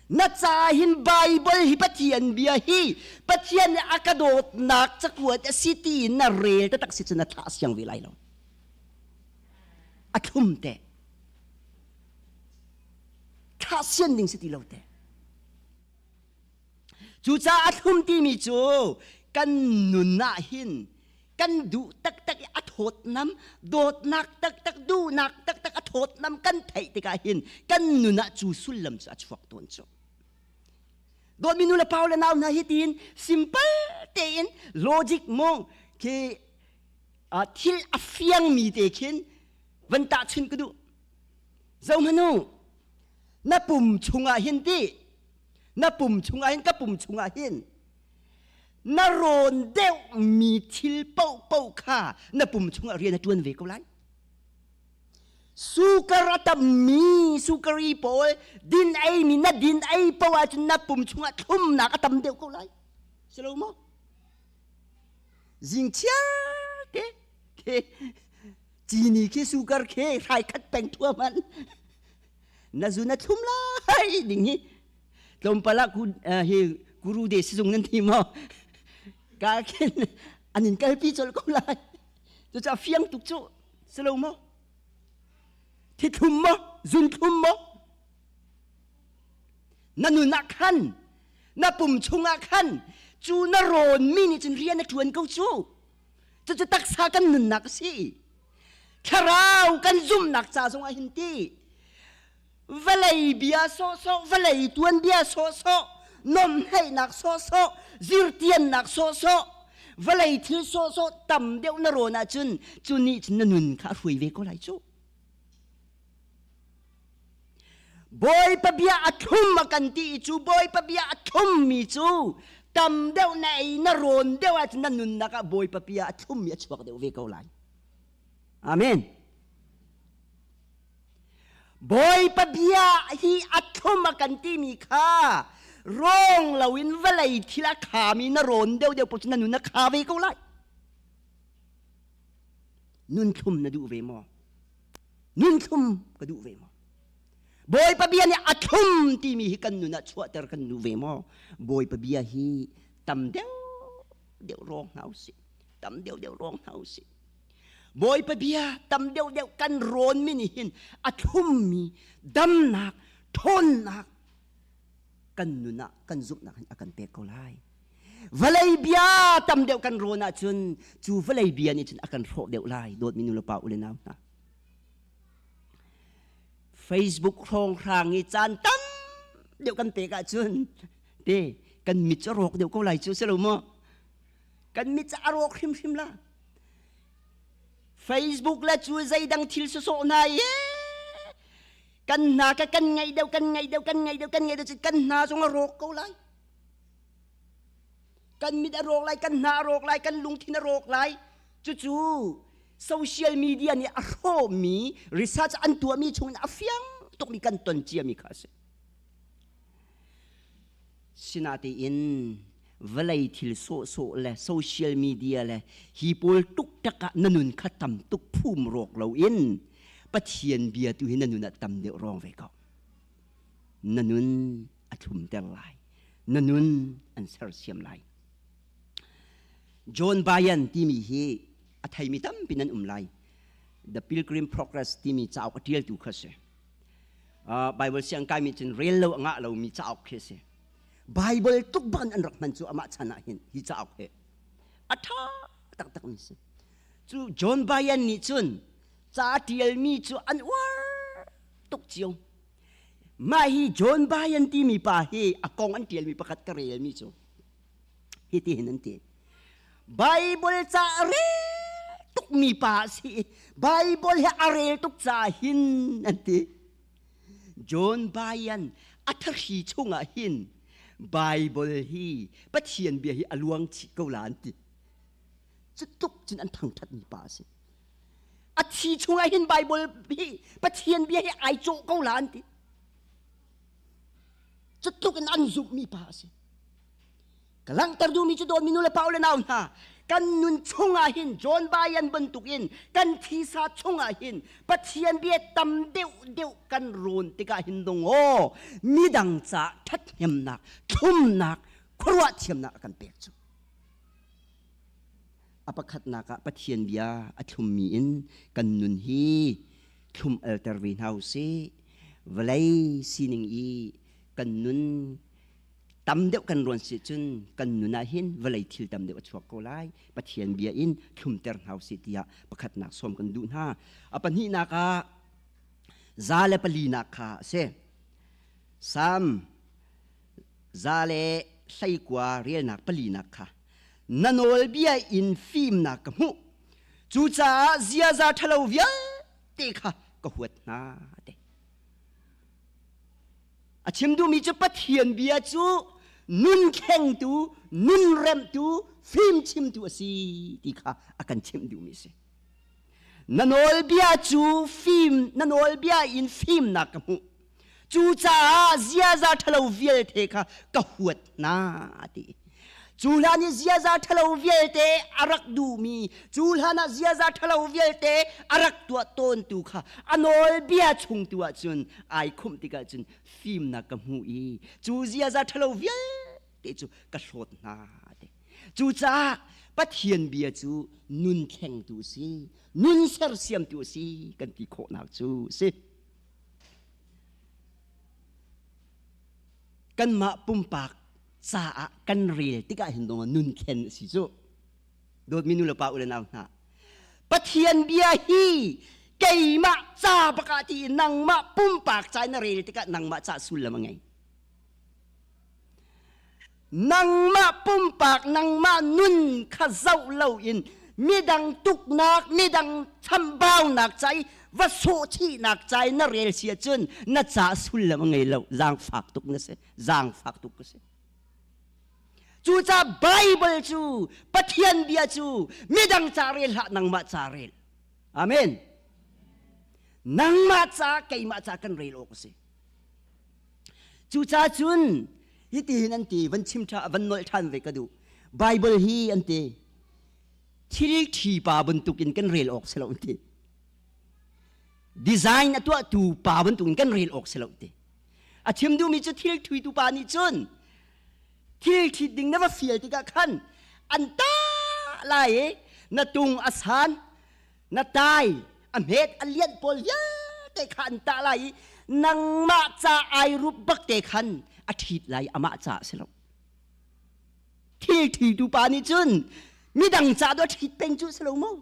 Na ca hin Baibal hi Pathian bia hi Pathian nih a ka dawtnak cakuat a si ti in na rel taktak si cu na thlah siang ve lai lo. A thlum te. Thlah sian ding si ti lo te. Cucaah a thlum timi cu kan nun ah hin kan duh taktak i a thawtnam dawtnak taktak duhnak taktak a thawtnam kan theih tikah hin kan nun ah cu sullam cu a chuak tawn cu. Dawtmi nu le pa le nau hna hi tiin simple tein logic mo khi thil a fiangmi te khin van tahchun ka duh. Zohmanu na pum chungah hin ti na pum chungah hin ka pum chungah hin na rawn deuhmi thil paohpaoh kha na pum chungah rian a ṭuan ve ko lai. Sukar a tammi sukari pawl din eimi na din ei paoh ahcun na pum chungah thlumnak a tam deuh ko lai. Si lo maw? Zing chiar te ke cini khi sukar khi hrai khat peng thua man na zu na thlum lai ding hi tlawmpal ah hi guru de sizung nan thi maw ka khin an in kalpi colh ko lai cucaah fiang tuk cu si lo maw thi thlum maw zun thlum maw na nun ah khan na pum chungah khan cu na rawn mi nih cun rian a ṭuan ko cu cucu taksa kan nunnak a si thlarau kan zumhnak ca zongah hin ti vawlei bia sawhsawh vawlei tuanbia sawhsawh nomhneihnak sawhsawh zirtiannak sawhsawh vawlei thil sawhsawh tam deuh na rawn ahcun cu nih cun na nun kha a hruai ve ko lai cu Bawipa bia a thlum a kan ti i cu Bawipa bia a thlummi cu tam deuh na ei na rawn deuh ahcun na nunnak ah Bawipa bia a thlummi a chuak deuh ve ko lai. Amen. Bawipa bia hi a thlum a kan timi kha rawng loin vawlei thil a khami na rawn deuhdeuh paoh cu na nun a kha ve ko lai. Nun thlum na duh ve maw? Nun thlum ka duh ve maw? Bawipa bia nih a thlum timi hi kan nun ah chuahter kan duh ve maw? Bawipa bia hi tam deuh deuh rawng hna usih. Tam deuh deuh rawng hna usih. Bawipa bia tam deuhdeuh kan rawnmi nih hin a thlummi damnak, ṭhawnnak kan nun ah kan zumhnak hin a kan pek ko lai. Vawlei bia tam deuh kan rawn ahcun cu vawlei bia nih cun a kan hrawh deuh lai dawtmi nu le pa u le nau hna. Facebook hrawnghrang i caan tam deuh kan pek ahcun te kan mit cu a rawk deuh ko lai cu si lo maw? Kan mit cu a rawk hrimhrim la. Facebook le cu zeidang thil sawsawh hna i kan hna ka kan ngaih deuh kan ngaih deuh kan ngaih deuh kan ngaih deuh kan hna zong a rawk ko lai kan mit a rawk lai kan hna a rawk lai kan lungthin a rawk lai cucu social media nih a hrawhmi research an tuahmi chungin a fiang tukmi kan ton ciami kha a si Sinatein vawlei thil sawhsawh le social media le hi pawl tuktak ah na nun kha tam tuk phum rawk loin Pathian bia tu hi na nun ah tam deuh rawng ve ko. Na nun a thlumter lai. Na nun an sersiam lai. John Bayan timi hi a theimi tampi nan um lai. The Pilgrim Progress timi cauk a ṭialtu kha si. Bible siang kaimi cun rel lo a ngah lomi cauk khi a si. Bible tuk bak in an rak hman cu amah chan ah hin hi cauk hi a ṭha taktak mi si. Cu John Bayan nih cun ca ṭialmi cu an uar tuk cio. Mah hi John Bayan timi pa hi a kong an ṭialmi pakhat ka relmi cu hiti hin an ti. Bible ca a rel tukmi pa a si i Bible hi a rel tuk caah hin an ti. John Bayan a thahri chungah hin Bible hi Pathian bia hi a luang chih ko la an ti. Cu tluk cun an thangṭhatmi pa a si. A thi chungah hin Bible hi Pathian bia hi ai cawh ko la an ti. Cutluk in an zumhmi pa a si. Ka langhter duhmi cu dawtmi nu le pa u le nau hna, kan nun chungah hin John Bayan bantukin kan thisa chungah hin Pathian bia tam deuh deuh kan rawn tikah hin dong aw midang ca ṭhathnemnak, thlumnak, khuaruah thiamnak a kan pek cu. A pakhatnak ah Pathian bia a thlummi in kan nun hi thlum alter ve hna u sih. Vawlei sining i kan nun tam deuh kan ruan si cun kan nun ah hin vawlei thil tam deuh a chuak ko lai. Pathian bia in thlumter hna u sih tiah pakhatnak sawm kan duh hna. A pahnihnak ah za le palinak kha a si. Salm 119 relnak palinak kha na nawlbia in fimnak ka hmuh cucaah ziaza ṭhalo vialte kha ka huat hna te a chim duhmi cu Pathian bia cu nun thlengtu nun remhtu fim chimtu a si ti kha a kan chimh duhmi a si na nawlbia cu fim na nawlbia in fimnak ka hmuh Cucaah ziaza ṭhalo vialte kha ka huat hna a ti. Cu hlan i ziaza ṭhalo vialte a rak duhmi, cu hlan ah ziaza ṭhalo vialte a rak tuah tawntu kha a nawlbia chung tu ahcun ai khumh tikah cun fimnak ka hmu i cu ziaza ṭhalo vialte cu ka hlawt hna a ti. Cucaah Pathian bia cu nun thlengtu a si, nun sersiamtu a si kan ti khawhnak cu a si. Kanmah pumpak caah kan rel tikah hin dong nun thlen a si cu. Dawtmi nu le pa u le nau hna. Pathian bia hi keimah ca bak ah ti nangmah pumpak ca na rel tikah nangmah ca sullam a ngei. Nangmah pumpak nangmah nun kha zoh loin midang tuknak midang chambaunak ca i va sawhchihnak ca i na rel si ahcun na ca sullam a ngei lo zaangfak tuk na si zaangfak tuk ka si cucaah Bible cu Pathian bia cu midang ca rel hlah nangmah ca rel amen nangmah ca keimah ca kan rel awk a si Cucaah cun hitihin an ti van chim ṭha van nolh ṭhan ve ka duh. Bible hi an ti thil ṭhi pa bantukin kan rel awk si lo an ti. Design a tuahtu pa bantukin kan rel awk si lo ti. A chim duhmi cu thil ṭhuitu pa nih cun thil ṭhit ding na va fial tikah khan an ta lai i na tung a san na tai a hmet a lianh pawl vialte kha an tah lai i nangmah ca ai rup bak te khan a ṭhit lai amah ca a si lo thil ṭhitu pa nih cun midang ca do a ṭhit peng cu si lo maw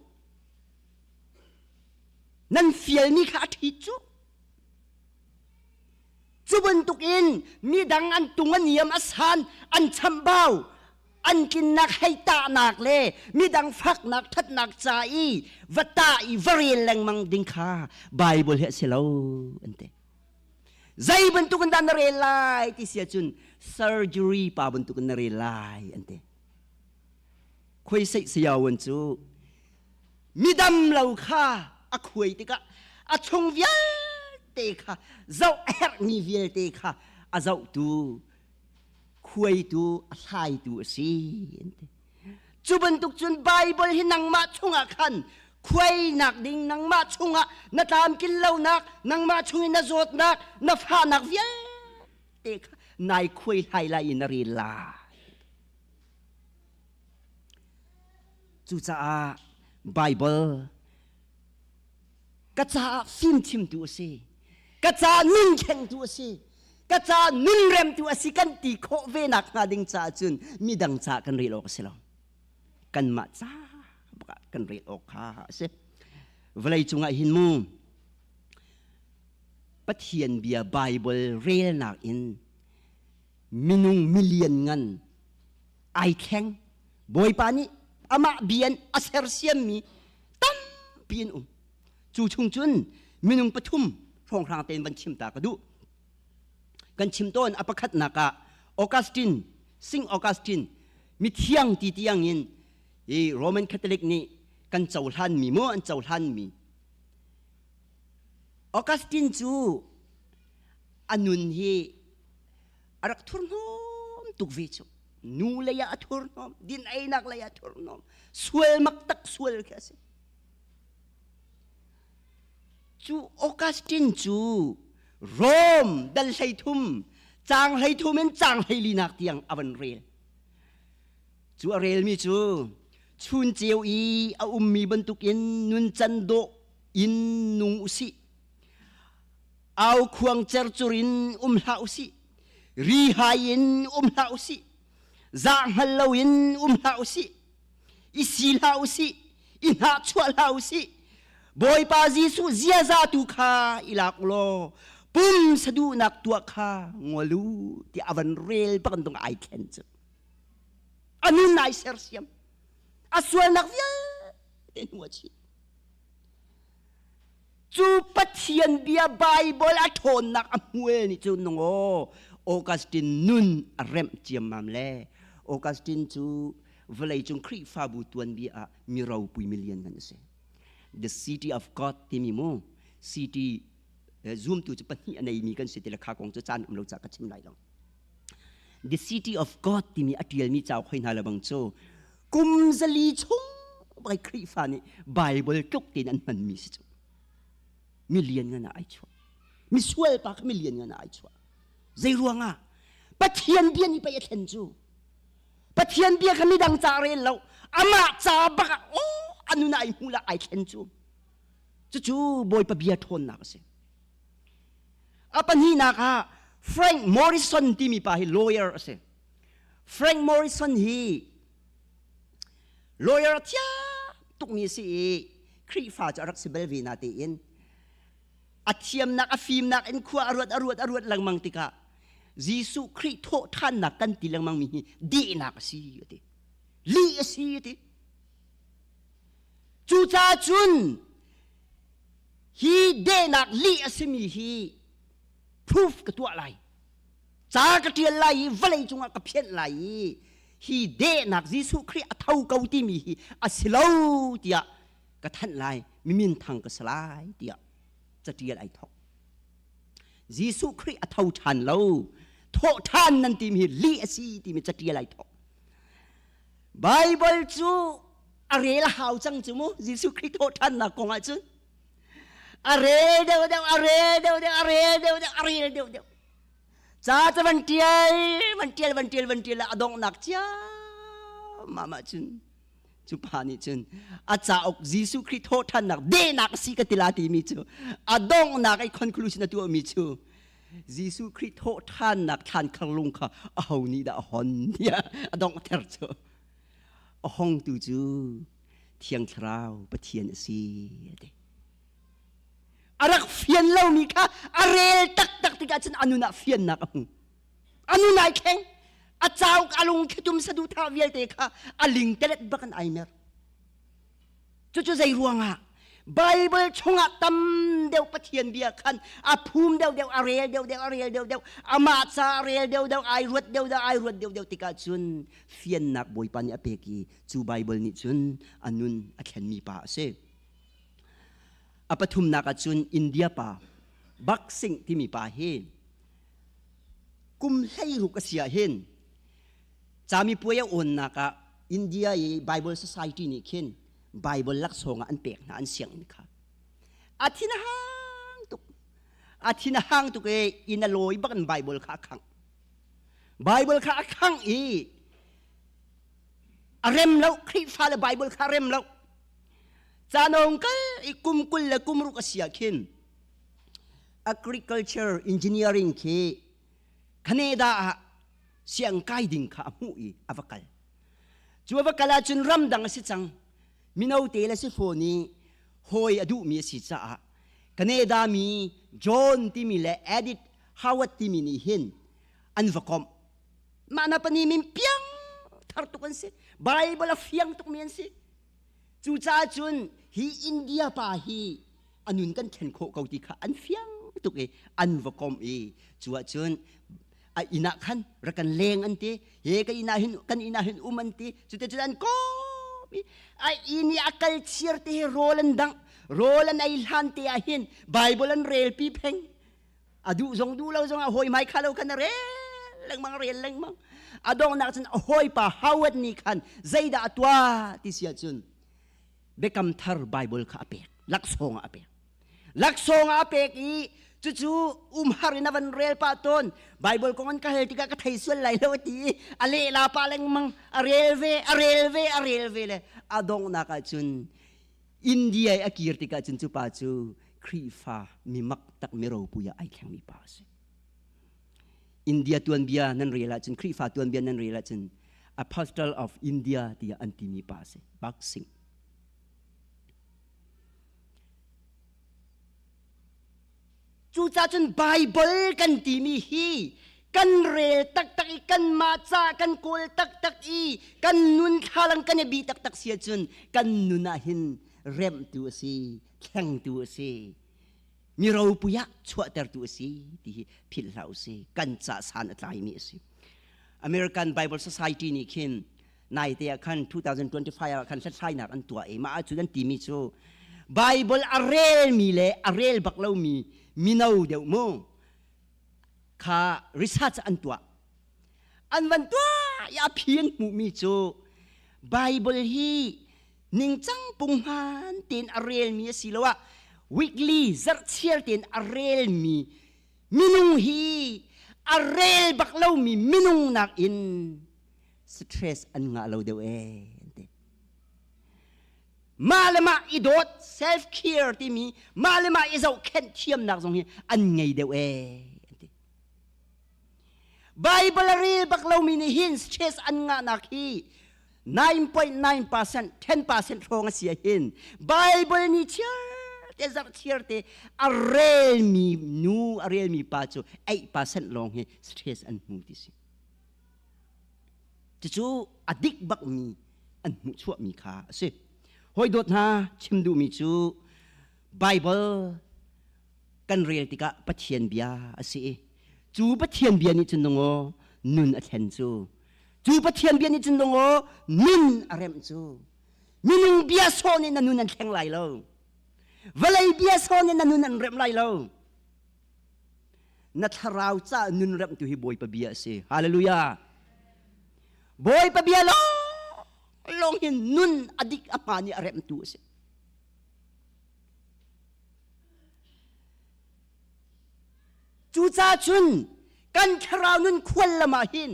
nan fialmi kha a ṭhit cu cu bantukin midang an tung a niam a san an chambau an tlinnak hei tahnak le midang faknak thatnak ca i va tah i va rel lengmang ding kha Bible hi a si lo an ti. Zei bantuk in dah na rel lai ti si ahcun surgery pa bantuk in na rel lai an ti. Khuai seih sayawan cu midam lo kha a khuai tikah a chung vialte kha zoh a herhmi vialte kha a zohtu khuaitu a hlaitu a si an ti. Cu bantuk cun Bible hi nangmah chungah khan khuainak ding nangmah chungah na tlamtlin lonak nangmah chungin na zawtnak na fahnak vialte kha nai khuai hlai lai i na rel lai. Cucaah Bible ka caah fimchimtu a si ka caah nunthlengtu a si ka caah nunremtu a si kan ti khawh ve nak hnga ding caah cun midang caah kan rel awk a si lo kanmah ca bak kan rel awk kha a si vawlei cungah hin mu Pathian bia Bible relnak in minung million ngan ai thleng Bawipa nih amah bia in a sersiammi tampi an um cu chung cun minung pathum hrawnghrang tein van chim ta ka duh kan chim tawn a pakhatnak ah Augustine Sing Augustine mithiang ti tiang in i Roman Catholic nih kan cohlanmi maw an cohlanmi Augustine cu a nun hi A rak thurhnawm tuk ve cu. Nu lei ah a thurhnawm, din einak lei ah a thurhnawm. Sual mak tak sual khi a si. Cu Augustine cu Rome dal 13 caang 13 in caang 14nak tiang a van rel. Cu a relmi cu chun ceu i a ummi bantukin nuncan dawh in nung usih. Au khuang cercur in um hlah usih. Ri hai in um hlah usih. Zah hngal loin um hlah usih. I si hlah usih. I hnahchuah hlah usih. Bawipa Jesuh ziaza tu kha i lak ulaw pum saduhnak tuah kha ngol u tiah a van rel bak in dong ai thlen cu. A nun ai sersiam. A sualnak vialte hnu a chih. Cu Pathian bia Bible a ṭhawnnak a hmual nih cun nung aw Augustine nun a remh ciammam le Augustine cu vawleicung Khrihfabu tuanbia ah mi ropui mi lianngan a si. The City of God timi mu city zumtu cu pahnih a neimi kan si ti le kha kong cu caan um lo ca ka chim lai lo. The City of God timi a ṭialmi cauk hoi hna le bang cu kum 400 chung bai Khrihfa nih Bible tluk tein an hmanmi si cu. Mi lian ngan ah ai chuah. Mi sual pa kha mi lian ngan ah ai chuah. Zei ruangah? Pathian bia nih pei a thlen cu. Pathian bia kha midang ca rel lo. Amah ca bak ah aw anun ai hmu la ai thlen cu. Cucu Bawipa bia ṭhawnnak a si. A pahnihnak ah Frank Morrison timi pa hi lawyer a si. Frank Morrison hi lawyer a thiam tukmi a si i Khrihfa cu a rak si bal ve na tein a thiamnak a fimnak in khua a ruat a ruat a ruat lengmang tikah Jesuh Khrih thawh ṭhannak kan ti lengmang mi hi dehnak a si a ti. Lih a si a ti. Cucaah cun hi dehnak lih a simi hi proof ka tuah lai ca ka ṭial lai i vawlei cungah ka phianh lai i hi dehnak Jesuh Khrih a tho ko timi hi a si lo tiah ka thanh lai mimin thang ka si lai tiah caṭial ai thok Jesuh Khrih a tho ṭhan lo thawh ṭhan nan timi hi lih a si timi caṭial ai thok Bible cu a rel a hau cang cu mu Jesuh Khrih thawhṭhannak kong ah cun a rel deuh deuh a rel deuh deuh a rel deuh deuh a rel deuh deuh ca cu van ṭial van ṭial van ṭial van ṭial a donghnak ciammam ah cun cu pa nih cun a cauk Jesuh Khrih thawhṭhannak dehnak a si ka ti la timi cu a donghnak i conclusion a tuahmi cu Jesuh Khrih thawhṭhannak thlan kharlung kha aho nih dah a hon tiah a donghter cu a hongtu cu Thiang Thlarau Pathian a si a ti. A rak fian lomi kha a rel taktak tikah cun a nun ah fiannak a hmu. A nun ai thleng. A cauk a lung thlitum saduhthah vialte kha a lingtelet bak in ai mer. Cucu zei ruangah Bible chungah tam deuh Pathian bia khan a phum deuh deuh a rel deuh deuh a rel deuh deuh amah ca a rel deuh deuh ai ruat deuh deuh ai ruat deuh deuh tikah cun fiannak Bawipa nih a pek i cu Bible nih cun a nun a thlenmi pa a si. A pathumnak ah cun India pa Bak Singh timi pa hi kum 16 a si ah hin camipuai a awnnak ah India i Bible Society nih khin Bible laksawng ah an pek hna an sianginn kha. A thin a hang tuk. A thin a hang tuk i inn a lawi bak in Bible kha a khangh. Bible kha a khangh i a rem lo Khrihfa le Bible kha a rem lo. Canong kal i kum 20 le kum 60 a si ah khin agriculture engineering khi Canada ah siang kai ding kha a hmuh i a va kal. Cu a va kal ahcun ramdang a si cang. Mino te le si fawn i hawi a duhmi a si caah Canada mi John timi le Edith Howard timi nih hin an va komh. Mah na pani min piang thar tuk an si. Bible a fiang tukmi an si. Cucaah cun hi India pa hi a nun kan thlen khawh ko ti kha an fiang tuk i an va komh i cu ahcun a inn ah khan rak kan leng an ti he ka inn ah hin kan inn ah hin um an ti cute cun an kom i a inn i a kal chiar te hi rawl an dangh rawl an ei hlan te ah hin Bible an rel pi pheng a duh zong duh lo zong ah hawi mai kha lo khan a rel. lengmang rel lengmang. A donghnak cun a hawipa Howard nih khan zeidah a tuah ti si ahcun Biakam Thar Bible kha a pek, laksawng ah a pek. Laksawng ah a pek i cucu umhar in a van rel pah tawn. Bible kong an ka hal tikah ka thei sual lai lo a ti i a lehla pah lengmang, a rel ve, a rel ve, a rel ve le a donghnak ahcun India i a kir tikah cun cu pa cu Khrihfa mi mak tak mi ropui ah ai thlengmi pa a si. India tuanbia nan rel ahcun Khrihfa tuanbia nan rel ahcun Apostle of India tiah an timi pa a si, Bak Singh. Cucaah cun Bible kan timi hi kan rel taktak i kanmah ca kan kawl taktak i kan nun thlalang kan i bi taktak si ahcun kan nun ah hin remhtu a si, thlengtu a si, mi ropui ah chuahtertu a si ti hi philh hlah u si. Kan ca san a tlaimi a si. American Bible Society nih khin naite ah khan 2025 ah khan hlathlainak an tuah i mah ahcun an timi cu Bible a relmi le a rel bak lomi mino deuh mu kha research an tuah an van tuah i a phi an hmuhmi cu Bible hi ningcang punghman tein a relmi asiloah weekly zarhchiar tein a relmi minung hi a rel bak lomi minung nakin stress an ngah lo deuh ee an ti. Mah le mah i dawt self care timi mah le mah i zohkhenh thiamnak zong hi an ngei deuh ee an ti. Bible a rel bak lomi nih hin stress an ngahnak hi 9.9% 10% hrawng a si ah hin Bible nih chiar te zarh chiar te a relmi nu a relmi pa cu 8% lawng hi stress an hmu ti si. Cucu a dik bakmi an hmuhchuahmi kha a si. Hawi dawt hna chim duhmi cu Bible kan rel tikah Pathian bia a si i cu Pathian bia nih cun nungaw nun a thlen cu. Cu Pathian bia nih cun nungaw nun a remh cu. Minung bia sawh nih na nun an thleng lai lo. Vawlei bia sawh nih na nun an remh lai lo. Na thlarau ca nun remhtu hi Bawipa bia a si. Hallelujah. Bawipa bia lawng lawng hin nun a dik a hmaan i a remhtu a si. Cucaah cun kan thlarau nun khual lam ah hin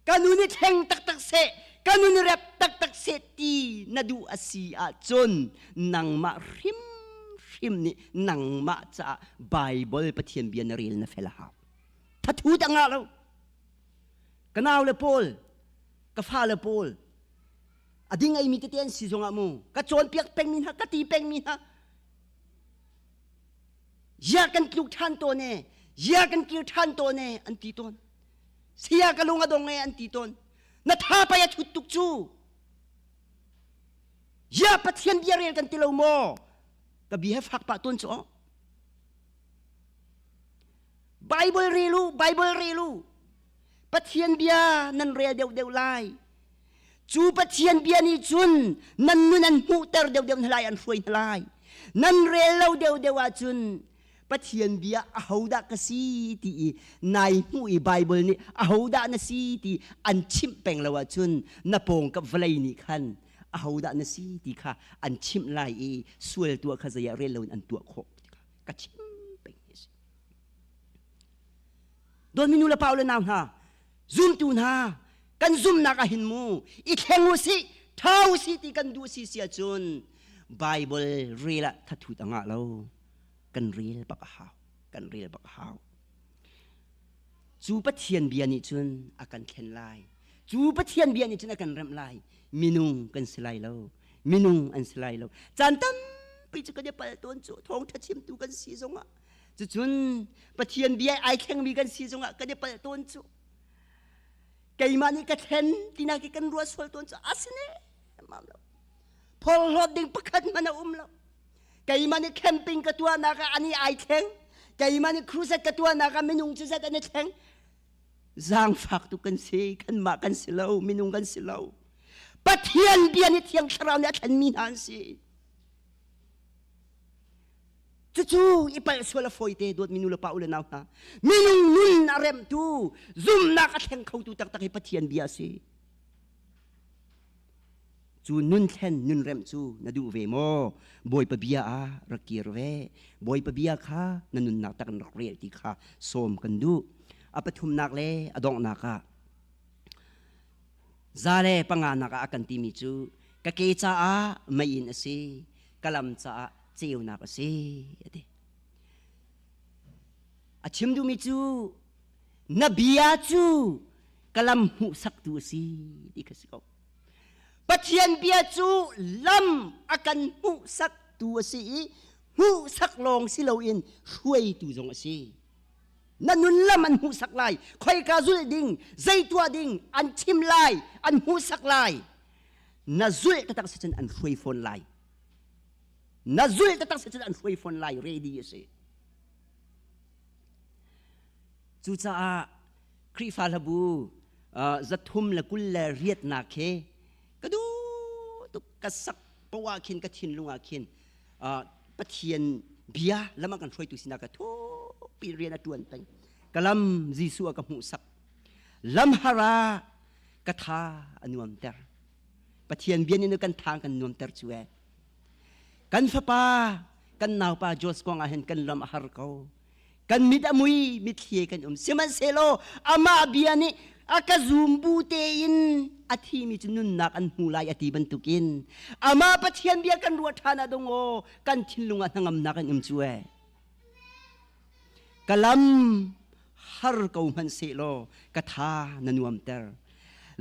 ka nun i thleng taktak seh, ka nun i rep taktak seh ti na duh a si ahcun nangmah hrimhrim nih nangmah caah Baibal Pathian bia na rel na fel a hau. Thathu dah ngah lo. Ka nau le pawl, ka fale pawl, a ding eimi tete an si zongah mu, ka cawnpiak pengmi hna, ka ti pengmi hna, Zia kan tluk ṭhan tawn e, zia kan kir ṭhan tawn e, an ti tawn. Saya ka lung a dong e, an ti tawn. Na tha pei a thut tuk cu. Zia Pathian bia rel kan ti lo maw? Ka bia he fak pah tawn cu aw. Bible rel u, Bible rel u. Pathian bia nan rel deuhdeuh lai. Cu Pathian bia nih cun nan nun an hmuhter deuhdeuh hna lai, an hruai hna lai. Nan rel lo deuhdeuh ahcun Pathian bia ahodah ka si ti i nai hmuh i Bible nih ahodah na si ti an chimh peng lo ahcun na pawngkap vawlei nih khan ahodah na si ti kha an chimh lai i sual tuah kha zei ah rel loin an tuah khawh ti kha ka chim peng hi a si. Dawtmi nu le pa le nau hna, zumtu hna, kan zumnak ah hin mu i thleng u sih, tha u sih ti kan duh si si ahcun Bible rel ah thathut a ngah lo. Kan rel bak a hau. Kan rel bak a hau. Cu Pathian bia nih cun a kan thlen lai. Cu Pathian bia nih cun a kan remh lai. Minung kan si lai lo. Minung an si lai lo. Caan tampi cu kan i pal tawn cu thawngṭha chimtu kan si zongah Cucun Pathian bia ai thlengmi kan si zongah kan i palh tawn cu. Keimah nih ka thlen tinak i kan ruah sual tawn cu a si ne mam lo. Phorhlawt ding pakhat hmanh a um lo. Keimah nih camping ka tuahnak ah ani ai thleng. Keimah nih crusade ka tuahnak ah minung cu zat an i thleng. Zaangfak tu kan si, kanmah kan si lo, minung kan si lo. Pathian bia nih Thiang Thlarau nih a thlenmi hna an si. Cucu i palh sual a fawi te dawtmi nu le pa u le nau hna. Minung nun a remhtu, zumnak a thleng khotu taktak hi Pathian bia a si. Cu nun thlen nun remh cu na duh ve maw? Bawipa bia ah rak kir ve. Bawipa bia kha na nunnak tak in rak rel ti kha sawm kan duh. A pathumnak le a donghnak ah 105 nak ah a kan timi cu ka ke caah meiinn a si, ka lam caah ceunak a si, a ti. A chim duhmi cu na bia cu ka lam hmuhsaktu a si ti kha si ko. Pathian bia cu lam a kan hmuhsaktu a si i hmuhsak lawng si loin hruaitu zong a si. Na nun lam an hmuhsak lai, khoika zulh ding, zei tuah ding an chim lai, an hmuhsak lai. Na zulh taktak si cun an hruai fawn lai. Na zulh taktak si cun an hruai fawn lai, ready a si. Cucaah Khrihfa hlabu 328 nak he ka duh tuk ka sak poah khin ka thinlung ah khin Pathian bia lam a kan hruaitu sinah ka thupi rian a ṭuan peng. Ka lam Jesuh a ka hmuhsak. Lam har ah ka tha a nuamter. Pathian bia nih kan tha kan nuamter cu ee. Kan fapa, kan naupa Jos kong ah hin kan lam a har ko. Kan mit a mui, mitthli kan um. Sihmanhsehlaw amah bia nih a ka zum bu tein a thimi cu nunnak an hmu lai a ti bantukin amah Pathian bia kan ruah ṭhan ah dong aw kan thinlung ah hnangamnak an um cu ee. Ka lam har ko hmanh sehlaw ka tha na nuamter.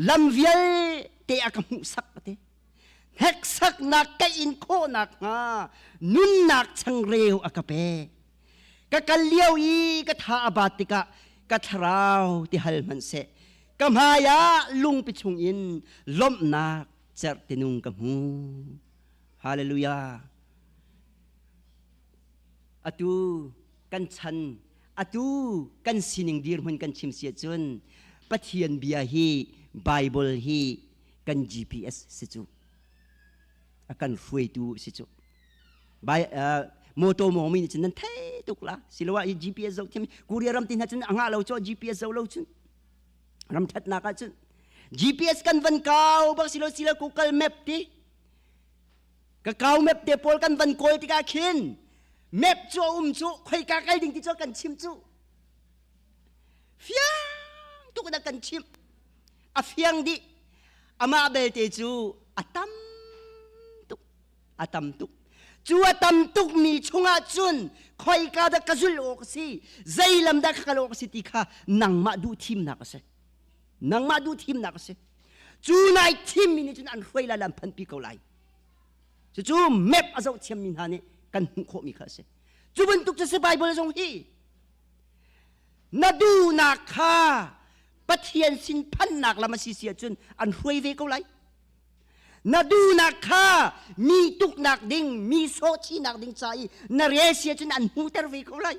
Lam vialte a ka hmuhsak a ti. Hneksaknak ka in khawh nakhnga nunnak changreu a ka pek. Ka kal lio i ka tha a bat tikah ka thlarau ti hal hmanhseh ka hmai ah lungpi chungin lawmhnak cerh tinung ka hmu. Hallelujah. Atu kan chan, atu kan sining dirhmun kan chim si ahcun Pathian bia hi Bible hi kan GPS si cu. A kan hruaitu si cu. Bai motor mawmi nih cun nan thei tuk la siloah i GPS zoh thiam Korea ram ti hna cun a ngah lo cu GPS zoh lo cun ram thatnak ah cun GPS kan van kau bak silo silo Google Map ti ka kau map te pawl kan van kawl tikah khin map cu a um cu khoika kal ding ti cu kan chim cu fiang tuk in a kan chimh a fiang dih amah belte cu a tam tuk a tam tuk cu a tam tukmi chungah cun khoika dah ka zulh awk a si zei lam dah ka kal awk a si ti kha nangmah duh thimnak a si nangmah duh thimnak a si cu nai thimmi nih cun an hruai lai an phanpi ko lai cucu map a zoh thiammi hna nih kan hmuh khawhmi kha a si cu bantuk cu si Bible zong hi na duhnak kha Pathian sin phannak lam a si si ahcun an hruai ve ko lai na duhnak kha mi tuknak ding mi sawhchihnak ding ca i na rel si ahcun an hmuhter ve ko lai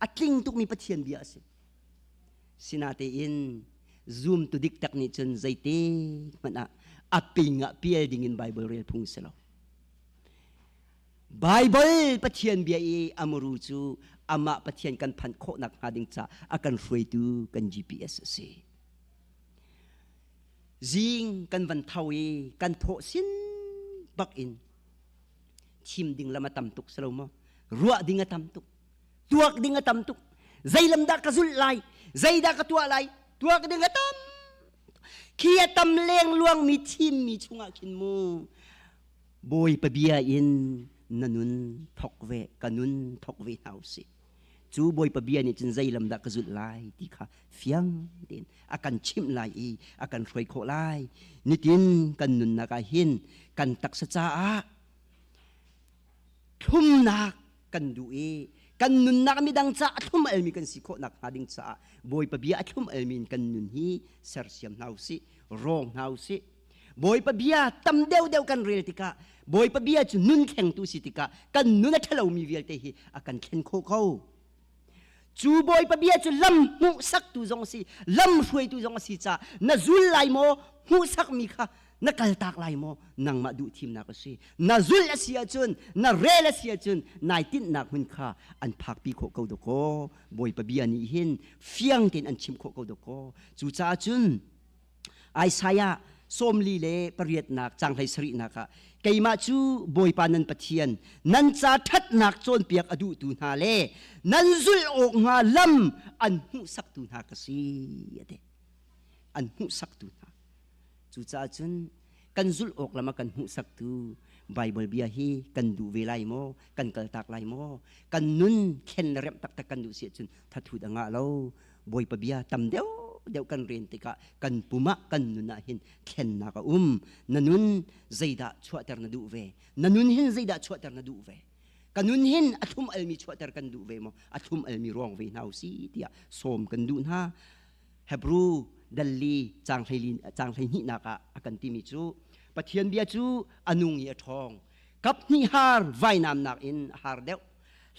a tling tukmi Pathian bia a si sinatein zoom tu dik tak nih cun zeite hmanh ah a ping ah pial ding in Bible rel phung si lo Bible Pathian bia i amuru cu amah Pathian kan phanh khawhnak hnga ding ca a kan hruaitu kan GPS a si. Zing kan van tho i kan thawh sin bak in thim ding lam a tam tuk salo maw? Ruah ding a tam tuk. Tuak ding a tam tuk. Zei lam dah ka zulh lai? Zei dah ka tuah lai? Tuak ding a tam. Khi a tam leng luang mi thim mi chungah khin mu Bawipa bia in na nun thok ve ka nun thok ve hna usih cu Bawipa bia nih cun zei lam dah ka zulh lai ti kha fiang tein a kan chimh lai i a kan hruai khawh lai nitin kan nunnak ah hin kan taksa caah thlumnak kan duh i kan nunnak midang caah a thlum almi kan si khawh nakhnga ding caah Bawipa bia a thlum almi in kan nun hi sersiam hna usih rawng hna usih Bawipa bia tam deuhdeuh kan rel tikah Bawipa bia cu nun thlengtu si tikah kan nun a ṭhalomi vialte hi a kan thlen khawh ko. Cu Bawipa bia cu lam hmuhsaktu zong a si, lam hruaitu zong a si caah na zul lai maw hmuhsakmi kha Na kaltak lai maw? Nangmah duh thimnak a si. Na zulh a si ahcun, na rel a si ahcun, nai tinhnak hmun kha an phakpi khawh ko dawkaw. Bawipa bia nih hin fiang tein an chim khawh ko dawkaw. Cucaah cun Isaiah 48nak caang 17nak ah keimah cu Bawipa nan Pathian nan ca ṭhatnak cawnpiak a duhtu hna le nan zulh awk hnga lam an hmuhsaktu hna ka si a ti. An hmuhsaktu hna. Cucaah cun kan zulh awk lam a kan hmuhsaktu Baibal bia hi kan duh ve lai maw? Kan kaltak lai maw? Kan nun thlen le remh taktak kan duh si ahcun thathut a ngah lo. Bawipa bia tam deuh deuh kan ren tikah kan pum ah kan nun ah hin thlennak a um. Na nun zeidah chuahter na duh ve? Na nun hin zeidah chuahter na duh ve? Ka nun hin a thlum almi chuahter kan duh ve maw? A thlum almi ruang ve hna u si tiah sawm kan duh hna. Hebrew dalli caang 12 nak ah a kan timi cu Pathian bia cu a nung i a ṭhawng. Kap hnih har vainamnak in a har deuh.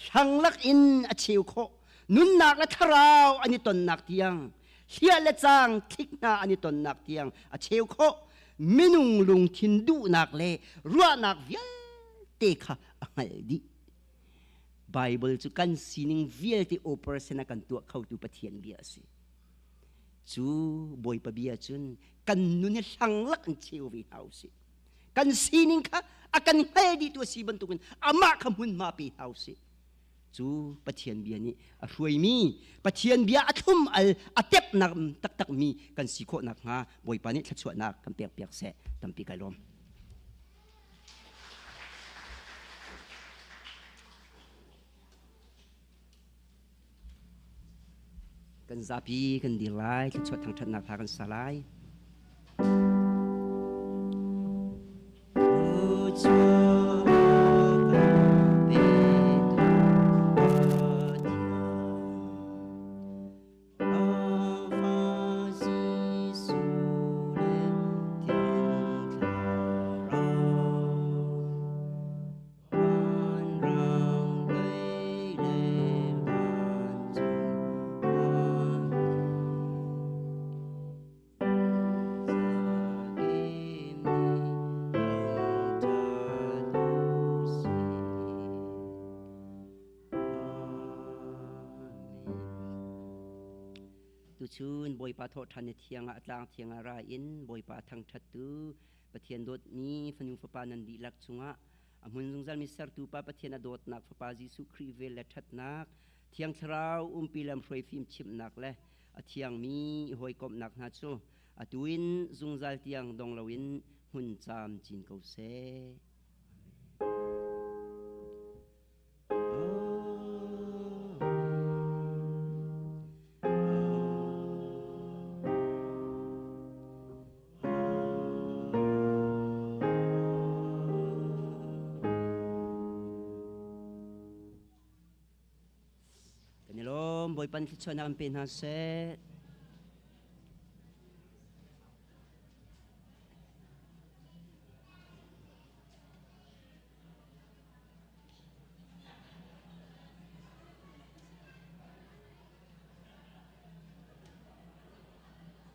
Hlanglak in a cheu khawh. Nunnak le thlarau an i tonnak tiang, hliah le caang thlik hna an i tonnak tiang a cheu khawh. Minung lungthin duhnak le ruahnak vialte kha a hngalh dih. Bible cu kan sining vialte operation a kan tuah khotu Pathian bia a si. Cu Bawipa bia cun kan nun hi hlanglak in cheu ve hna usih. Kan sining kha a kan hngal dihtu a si bantukin amah kha hmunhma pe hna usih. Cu Pathian bia nih a hruaimi, Pathian bia a thlum al a tepnak taktakmi kan si khawh nakhnga Bawipa nih thluachuahnak kan pekpiak seh. Tampi kai lawm. Kan zapi kan dir lai, thluachuah thangṭhatnak hla kan sa lai. Tuchun Bawipa thawhṭhan ni thiang ah tlang thiang ah ra in Bawipa thangṭhattu Pathian dawtmi fanu fapa nan dihlak cungah a hmun zungzalmi sertu Pa Pathian a dawtnak Fapa Jesuh Khrih vel le ṭhatnak Thiang Thlarau umpi lamhruai fimchimhnak le a thiangmi hawikomhnak hna cu atu in zungzal tiang dong loin hmun caam cin ko seh. Kan i lawm, Bawipa nih thluachuahnak an pe hna seh.